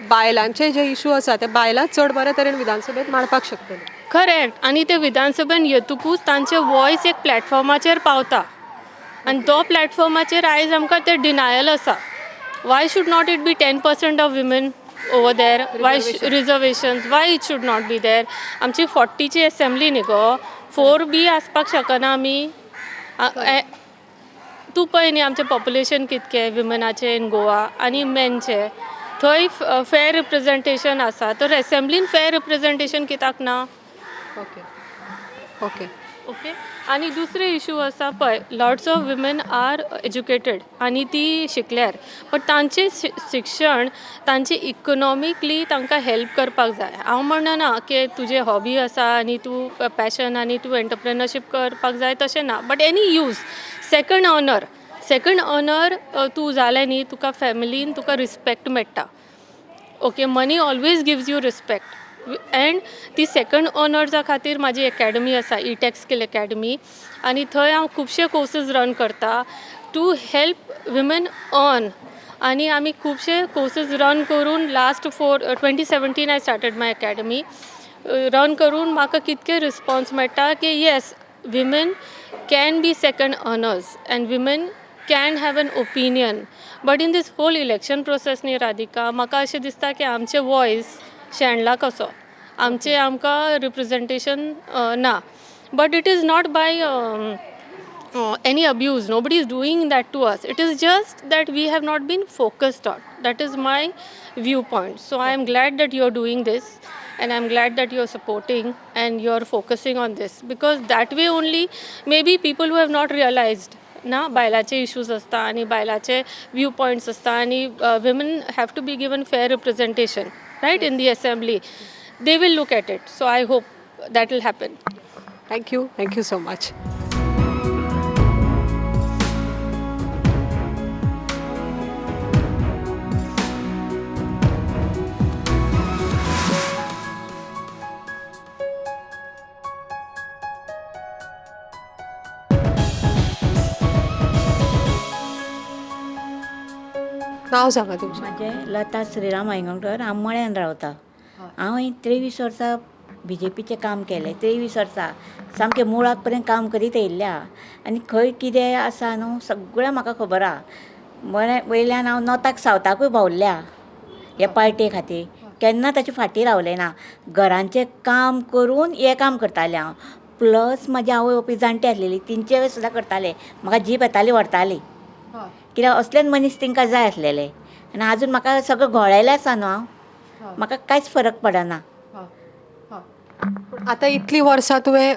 बायलांचे जे इशू आसा ते बायलां चड बरे तरेन विधानसभेत मांडपाक शकतली. करेक्ट. आनी ते विधानसभेन येतकूच तांचे वॉयस एक प्लॅटफॉर्माचेर पावता आनी तो प्लॅटफॉर्माचेर आयज आमकां ते डिनायल आसा. Why should not it be 10% of women over there? Why reservations? Why it should not be there? आमची 40ची एसेंब्ली न्ही गो, फोर बी आसपाक शकना आमी? तूं पळय न्ही, आमचें पॉप्युलेशन कितकें विमनाचें इन गोवा आनी मेनचें, थंय फेर रिप्रेजेंटेशन आसा, तर एसेंब्लीन फेर रिप्रेजेंटेशन कित्याक ना? ओके ओके ओके, आनी दुसरे इशू आसा पळय, lots of women are educated आनी ती शिकल्यार, बट तांचें शिक्षण तांचे इकनॉमिकली तांकां हेल्प करपाक जाय. हांव म्हणना की तुजें हॉबी आसा आनी तूं पॅशन आनी तूं एंटरप्रेनरशीप करपाक जाय, तशें ना, but any use, second earner, second earner तूं जालें न्ही, तुका फॅमिलीन तुका रिस्पेक्ट मेळटा, okay. Money always gives you respect. And ती सेकंड अर्नर्सा खातीर म्हाजी एकॅडमी आसा, ई टॅक्स स्कील एकॅडमी, आनी थंय हांव खुबशे कोर्सीस रन करता टू हेल्प विमेन अर्न. आनी आमी खुबशे कोर्सीस रन करून, last four, 2017 I started my academy, run करून म्हाका कितके रिस्पोन्स मेळटा की yes, women can be second earners and women can have an opinion. But in this whole election process न्ही राधिका, म्हाका अशें दिसता की आमचे वॉयस शेणला कसो, आमचे आमकां रिप्रेजेंटेशन ना. But it is not by any abuse. Nobody is doing that to us. It is just that we have not been focused on. That is my viewpoint. So I am glad that you are doing this and I'm glad that you are supporting and you are focusing on this, because that way only maybe people who have not realized ना बायलाचे issues आसता आनी बायलाचे व्यू पॉयंट्स आसता आनी women have to be given fair representation, right, in the assembly, they will look at it. So I hope that will happen. Thank you, thank you so much. नाव सांगा तुमचें. म्हाजें लता श्रीराम आयंगणकर. हांव मळ्यान रावता. हांव 23 वर्सां बीजेपीचें काम केलें. 23 वर्सां सामकें मुळाक पर्यंत काम करीत येयल्लें आहा आनी खंय कितें आसा न्हू, सगळें म्हाका खबर आहा. बरें, वयल्यान हांव नॉर्थाक सावथाकूय भोंवल्लें आहा ह्या पार्टे खातीर. केन्ना ताचे फाटीं रावलें ना. घरांचें काम करून हें काम करतालें हांव. प्लस म्हाजी आवय बापूय जाणटी आसलेली, तेंचें सुद्दां करतालें. म्हाका जीप येताली, व्हरताली, कित्याक असलेच मनीस तांकां जाय आसलेले. आनी आजून म्हाका सगळें घोळ्ळेलें आसा न्हू हांव, म्हाका कांयच फरक पडना. पूण आतां इतलीं वर्सां तुवें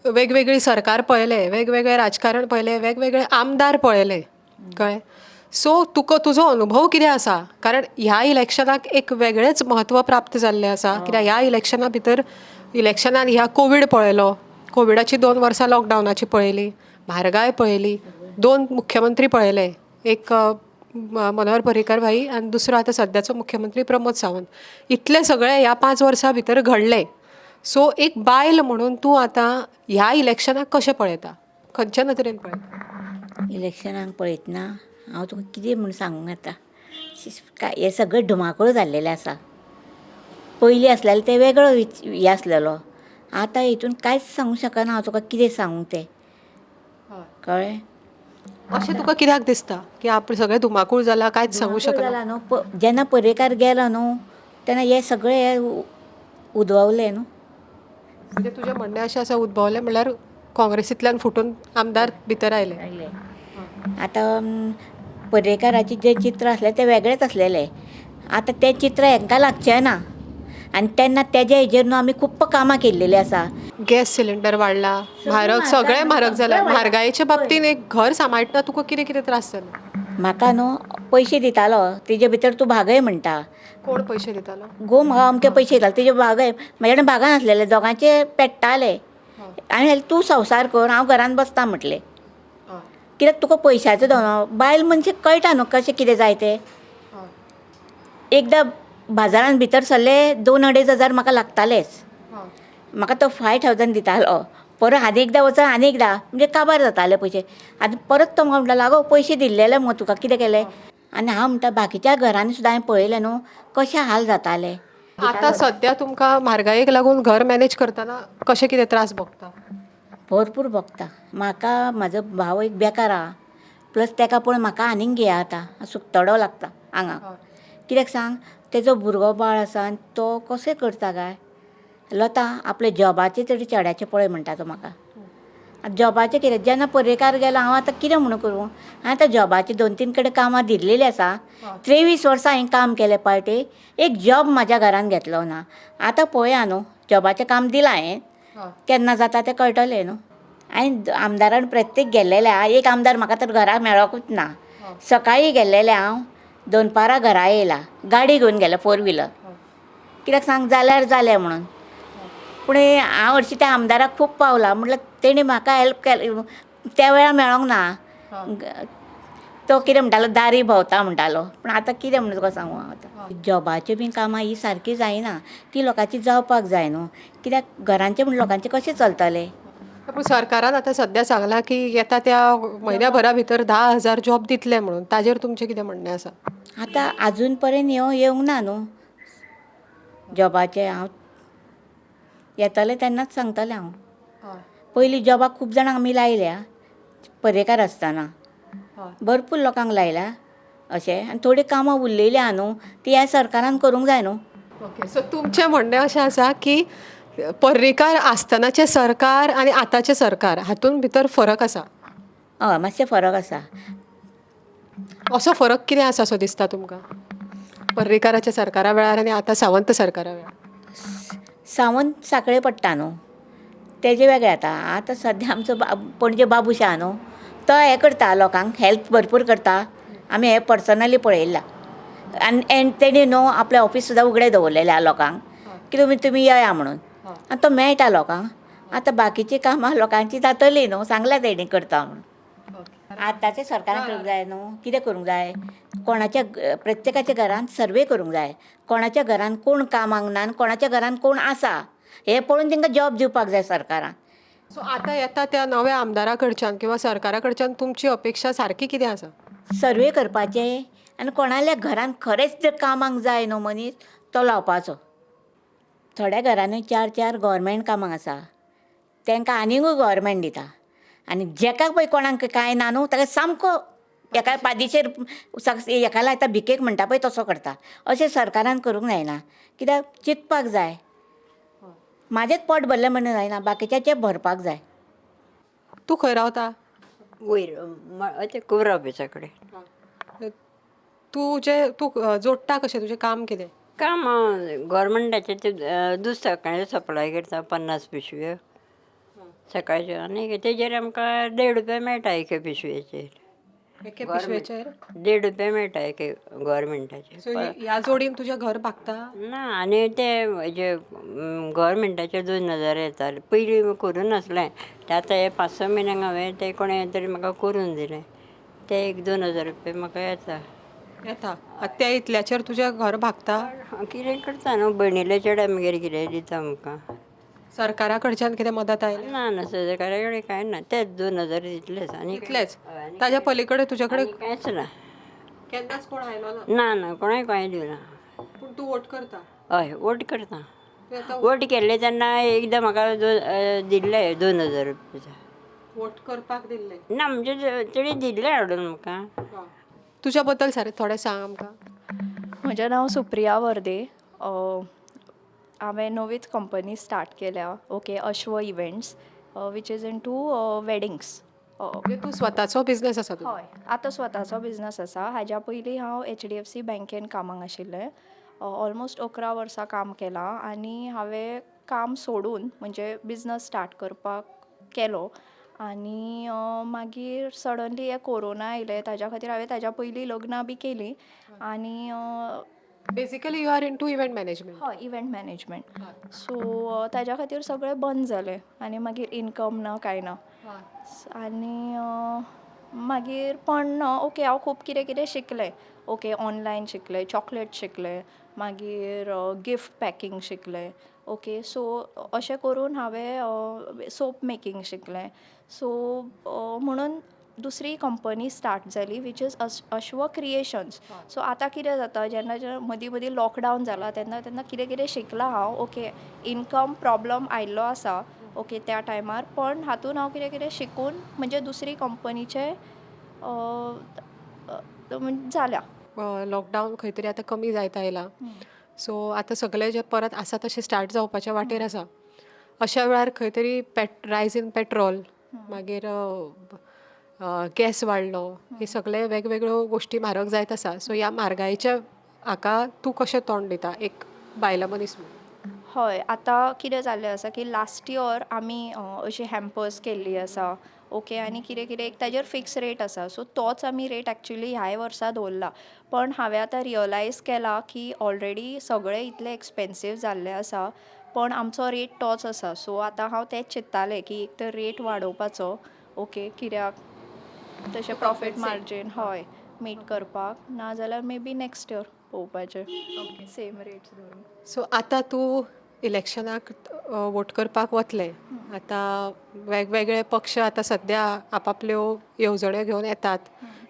वेगवेगळी सरकार पळयलें, वेगवेगळे राजकारण पळयलें, वेगवेगळे आमदार पळयले, कळ्ळें? सो तुका तुजो अनुभव कितें आसा? कारण ह्या इलेक्शनाक एक वेगळेंच म्हत्व प्राप्त जाल्लें आसा, कित्याक ह्या इलेक्शना भितर इलेक्शनान ह्या कोवीड पळयलो, कोविडाची 2 वर्सां लॉकडावनाची पळयली, म्हारगाय पळयली, दोन मुख्यमंत्री पळयले, एक मनोहर पर्रीकर भाई आनी दुसरो आतां सद्याचो मुख्यमंत्री प्रमोद सावंत. इतलें सगळें ह्या 5 वर्सां भितर घडलें. सो एक बायल म्हणून तूं आतां ह्या इलेक्शनाक कशें पळयता, खंयच्या नदरेन पळयता? इलेक्शनाक पळयतना हांव तुका कितें म्हूण सांगूंक आतां, काय हें सगळें धुमाकूळ जाल्लेलें आसा. पयलीं आसलेलें तें वेगळो हें आसलेलो. आतां हितून कांयच सांगूंक शकना हांव तुका कितें सांगूंक तें, कळ्ळें? अशें तुका कित्याक दिसता की आपलें सगळें धुमाकूळ जाला, कांयच सांगूं शकना? जाला न्हू. जेन्ना पर्रीकार गेलो न्हू तेन्ना हें सगळें हें उद्भवलें न्हू. म्हणजे तुजें म्हणणें अशें आसा, उद्भवलें म्हणल्यार काँग्रेसींतल्यान फुटून आमदार भितर आयले. आतां पर्रीकाराचें जें चित्र आसलें तें वेगळेंच आसलेलें. आतां तें चित्र हांकां लागचें ना आनी तेन्ना तेज्या हेजेर न्हू आमी खूब कामां केल्लेलीं आसा. गॅस सिलिंडर वाडला, म्हारग, सगळें म्हारग जालां. म्हारगायेच्या बाबतीन एक घर सांबाळटना तुका कितें कितें त्रास जाले? म्हाका न्हू पयशे दितालो, तेजे भितर तूं भागय म्हणटा. कोण पयशे दितालो? घोव म्हाका अमके पयशे दितालो, तेजे भागय. म्हाजे कडेन भागनासलेले, दोगांचे पेट्टाले. आनी तूं संवसार कर, हांव घरान बसता म्हटलें, कित्याक तुका पयशाचो दवरना. बायल मनशेक कळटा न्हू कशें कितें जाय तें. एकदां बाजारान भितर सरले, 2-2.5 हजार म्हाका लागतालेच. म्हाका तो 5,000 दितालो, परत आनी एकदां वचून आनी एकदां, म्हणजे काबार जाताले पयशे. आनी परत तो म्हाका म्हणटालो, आगो पयशे दिल्लेले मुगो तुका, कितें केलें? आनी हांव म्हणटा, बाकीच्या घरांनी सुद्दां हांवें पळयलें न्हू कशे हाल जाताले. आतां सद्या तुमकां म्हारगायेक लागून घर मॅनेज करतना कशें कितें त्रास भोगता? भरपूर भोगता म्हाका. म्हाजो भाव एक बेकार आहा, प्लस तेका पळोवन म्हाका आनीक हें जाता, सुकतडो लागता आंगाक. कित्याक सांग, तेजो भुरगो बाळ आसा आनी तो कशें करता काय? लता, आपल्या जॉबाचें तरी चेड्याचें पळय म्हणटा तो म्हाका. आतां जॉबाचें कितें? जेन्ना पर्रीकार गेलो, हांव आतां कितें म्हणून करूं? हांवें आतां जॉबाचीं दोन तीन कडेन कामां दिल्लेलीं आसा. 23 वर्सां हांवें काम केलें पार्टी, एक जॉब म्हाज्या घरान घेतलो ना. आतां पळोवया न्हू, जॉबाचें काम दिलां हांवें, केन्ना जाता तें कळटलें न्हू. हांवें आमदारान प्रत्येक गेल्लेलें आहा. एक आमदार म्हाका तर घरा मेळोकूच ना. सकाळीं गेल्लेलें हांव, दनपारां घरा येयला. गाडी घेवन गेलें, फोर व्हिलर. कित्याक सांग, जाल्यार जालें म्हणून. पूण हांव हरशीं त्या आमदाराक खूब पावलां. म्हटल्यार तेणी म्हाका हेल्प केलें त्या वेळार मेळोंक ना. तो कितें म्हणटालो, दारी भोंवता म्हणटालो. पूण आतां कितें म्हणून तुका सांगू हांव? आतां जॉबाची बीन कामां ही सारकी जायना. ती लोकांची जावपाक जाय न्हू, कित्याक घरांचें म्हण लोकांचें कशें चलतलें? पूण सरकारान आतां सद्या सांगलां की येता त्या म्हयन्या भरा भितर 10,000 जॉब दितले म्हणून. ताजेर तुमचें कितें म्हणणें आसा? आतां आजून पर्यंत येवंक ना न्हू जॉबाचें. हांव येतलें तेन्नाच सांगतलें हांव. पयलीं जॉबाक खूब जाणांक आमी लायल्या पर्येकार आसतना, भरपूर लोकांक लायल्या अशें. आनी थोडीं कामां उरलेलीं आहा न्हू, ती ह्या सरकारान करूंक जाय न्हू. ओके, सो तुमचें म्हणणें अशें आसा की पर्रीकार आसतनाचें सरकार आनी आतांचें सरकार हातूंत भितर फरक आसा. हय, मातशें फरक आसा. असो फरक कितें आसा असो दिसता तुमकां, पर्रीकाराच्या सरकारा वेळार आनी आतां सावंत सरकारा वेळार? सावंत साखळे पडटा न्हू, तेजें वेगळें. आतां आतां सद्या आमचो पणजे बाबूश आहा न्हू, तो हें करता, लोकांक हेल्प भरपूर करता. आमी हें पर्सनली पळयलां. आनी एंड तेणी न्हू आपलें ऑफीस सुद्दां उगडें दवरलेलें आहा लोकांक की तुमी तुमी येया म्हणून, आनी तो मेळटा लोकांक. आतां बाकीचीं कामां लोकांची जातलीं न्हू, सांगलां तेणी करता म्हणून. आतांच्या सरकारान करूंक जाय न्हू. कितें करूंक जाय, कोणाच्या प्रत्येकाच्या घरान सर्वे करूंक जाय, कोणाच्या घरान कोण कामाक ना आनी कोणाच्या घरान कोण आसा हें पळोवन तांकां जॉब दिवपाक जाय सरकारान. सो आतां येता त्या नव्या आमदारा कडच्यान किंवा सरकारा कडच्यान तुमची अपेक्षा सारकी कितें आसा? सर्वे करपाचें आनी कोणाल्या घरान खरेंच जर कामाक जाय न्हू मनीस, तो लावपाचो. थोड्या घरांनी चार चार गोवोरमेंट कामाक आसा, तांकां आनीकूय गोवोरमेंट दिता. आनी जेका पळय कोणाक कांय ना न्हू, ताका सामको एका पादिशेर हेका लायता, भिकेक म्हणटा पळय तसो करता. अशें सरकारान करूंक जायना, कित्याक चिंतपाक जाय. म्हाजेंच पोट भरलें म्हणून जायना, बाकीच्याचें भरपाक जाय. तूं खंय रावता? वयर ते कुबरा ऑफिसा कडेन. तुजें तूं जोडटा कशें? तुजें काम कितें? काम गोवोरमेंटाचें ते दूद सकाळीं सप्लाय करता, 50 पिशव्यो सकाळच्यो, आनी तेजेर आमकां 1.5 रुपया मेळटा एके पिशवेचेर. एके पिशवेचेर 1.5 रुपया मेळटा एके गोवोरमेंटाचे. सो ह्या जोडीन तुजें घर भागता? ना, आनी ते हेजे गोवोरमेंटाचे 2000 येताले पयलीं, करूं नासलें ते. आतां हे 5-6 म्हयन्यांक हांवें ते कोणें तरी म्हाका करून दिलें, ते एक 2000 रुपया म्हाका येता. येता. आतां त्या इतल्याचेर तुजें घर भागता? कितें करता न्हू, भयणीले चेडे मागीर कितें दिता आमकां. सरकारा कडच्यान कितें मदत आयल्या? ना ना, सरकारा कडेन कांय ना. तेच 2000 इतलेच आनी इतलेच? ताज्या पलीकडे तुजे कडेन कांयच ना. केन्नाच कोण आयलो ना? ना ना, कोणें कांय दिवना. पूण तूं वोट करता? हय, वोट करता. तूं आतां वोट केल्ले तेन्ना एकदां म्हाका दिल्ले 2000 रुपया. वोट करपाक दिल्ले? ना, म्हणजे तेणी दिल्ले हाडून म्हाका. तुज्या बद्दल सारकें थोडें सांग आमकां. म्हजें नांव सुप्रिया वर्दे. हांवें नवीच कंपनी स्टार्ट केल्या, ओके, अश्व events, which is into weddings. म्हणजे तूं स्वताचो बिझनस आसा तुजो? हय, आतां स्वताचो बिझनस आसा. हाज्या पयलीं हांव एचडीएफसी बँकेन कामाक आशिल्लें. ऑलमोस्ट 11 वर्सां काम केलां आनी हांवें काम सोडून म्हणजे बिझनस स्टार्ट करपाक केलो आनी मागीर सडनली हे कोरोना आयलें. ताज्या खातीर हांवें ताज्या पयलीं लग्नां बी केलीं आनी Basically, you are into event management? हय, इवेंट मॅनेजमेंट. सो ताज्या खातीर सगळें बंद जालें आनी मागीर इनकम ना, कांय ना. आनी मागीर पण ओके, हांव खूब कितें कितें शिकलें, ओके, ऑनलायन शिकलें, चॉकलेट शिकलें, मागीर गिफ्ट पॅकींग शिकलें, ओके. सो अशें करून हांवें सोप मेकींग शिकलें. सो म्हणून दुसरी कंपनी स्टार्ट जाली, which is Ashwa creations. So आतां कितें जाता, जेन्ना जेन्ना मदीं मदीं लॉकडावन जाला तेन्ना तेन्ना कितें कितें शिकलां हांव. ओके, इनकम प्रॉब्लम आयिल्लो आसा, ओके, त्या टायमार, पण हातून हांव कितें कितें शिकून म्हणजे दुसरी कंपनीचे जाल्या. लॉकडावन खंय तरी आतां कमी जायत आयलां. सो आतां सगळें जें परत आसा तशें स्टार्ट जावपाच्या वाटेर आसा. अशा वेळार खंय तरी पेट रायज इन पेट्रोल, मागीर गॅस वाडलो, हे सगळे वेगवेगळ्यो गोश्टी म्हारग जायत आसा. सो ह्या म्हारगायेच्या हाका तूं कशें तोंड दिता एक बायलां मनीस म्हणून? हय, आतां कितें जाल्लें आसा की लास्ट इयर आमी अशी हॅम्पर्स केल्ली आसा, ओके, आनी कितें कितें एक ताजेर फिक्स रेट आसा. सो तोच आमी रेट एक्चुली ह्याय वर्सा दवरला, पण हांवें आतां रियलायज केलां की ऑलरेडी सगळें इतलें एक्सपेन्सीव जाल्लें आसा, पण आमचो रेट तोच आसा. सो आतां हांव तेंच चिंत्तालें की एक तर रेट वाडोवपाचो, ओके, कित्याक तशें प्रॉफीट मार्जीन, हय, मीट करपाक, नाजाल्यार मे बी नॅक्स्ट इयर पळोवपाचें सेम रेट्स दवरून. सो आतां तूं इलेक्शनाक वोट करपाक वतलें. आतां वेगवेगळे पक्ष आतां सद्या आपापल्यो येवजण्यो घेवन येतात,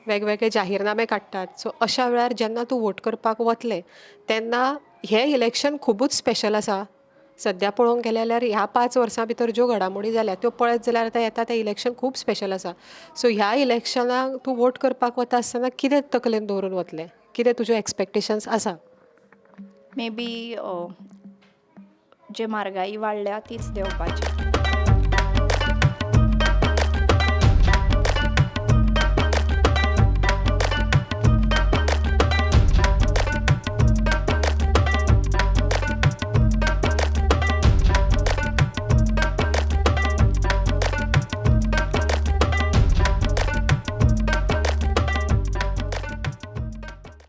वेगवेगळे जाहीरनामे काडटात. सो अशा वेळार जेन्ना तूं वोट करपाक वतलें तेन्ना हें इलेक्शन खुबूच स्पेशल आसा. सद्या पळोवंक गेलें जाल्यार ह्या 5 वर्सां भितर ज्यो घडामोडी जाल्या त्यो पळयत जाल्यार आतां येता तें इलेक्शन खूब स्पेशल आसा. सो ह्या इलेक्शनाक तूं वोट करपाक वता आसतना कितें तकलेन दवरून वतलें? कितें तुज्यो एक्सपेक्टेशन्स आसा? मे बी जे म्हारगाई वाडल्या तीच देंवपाची.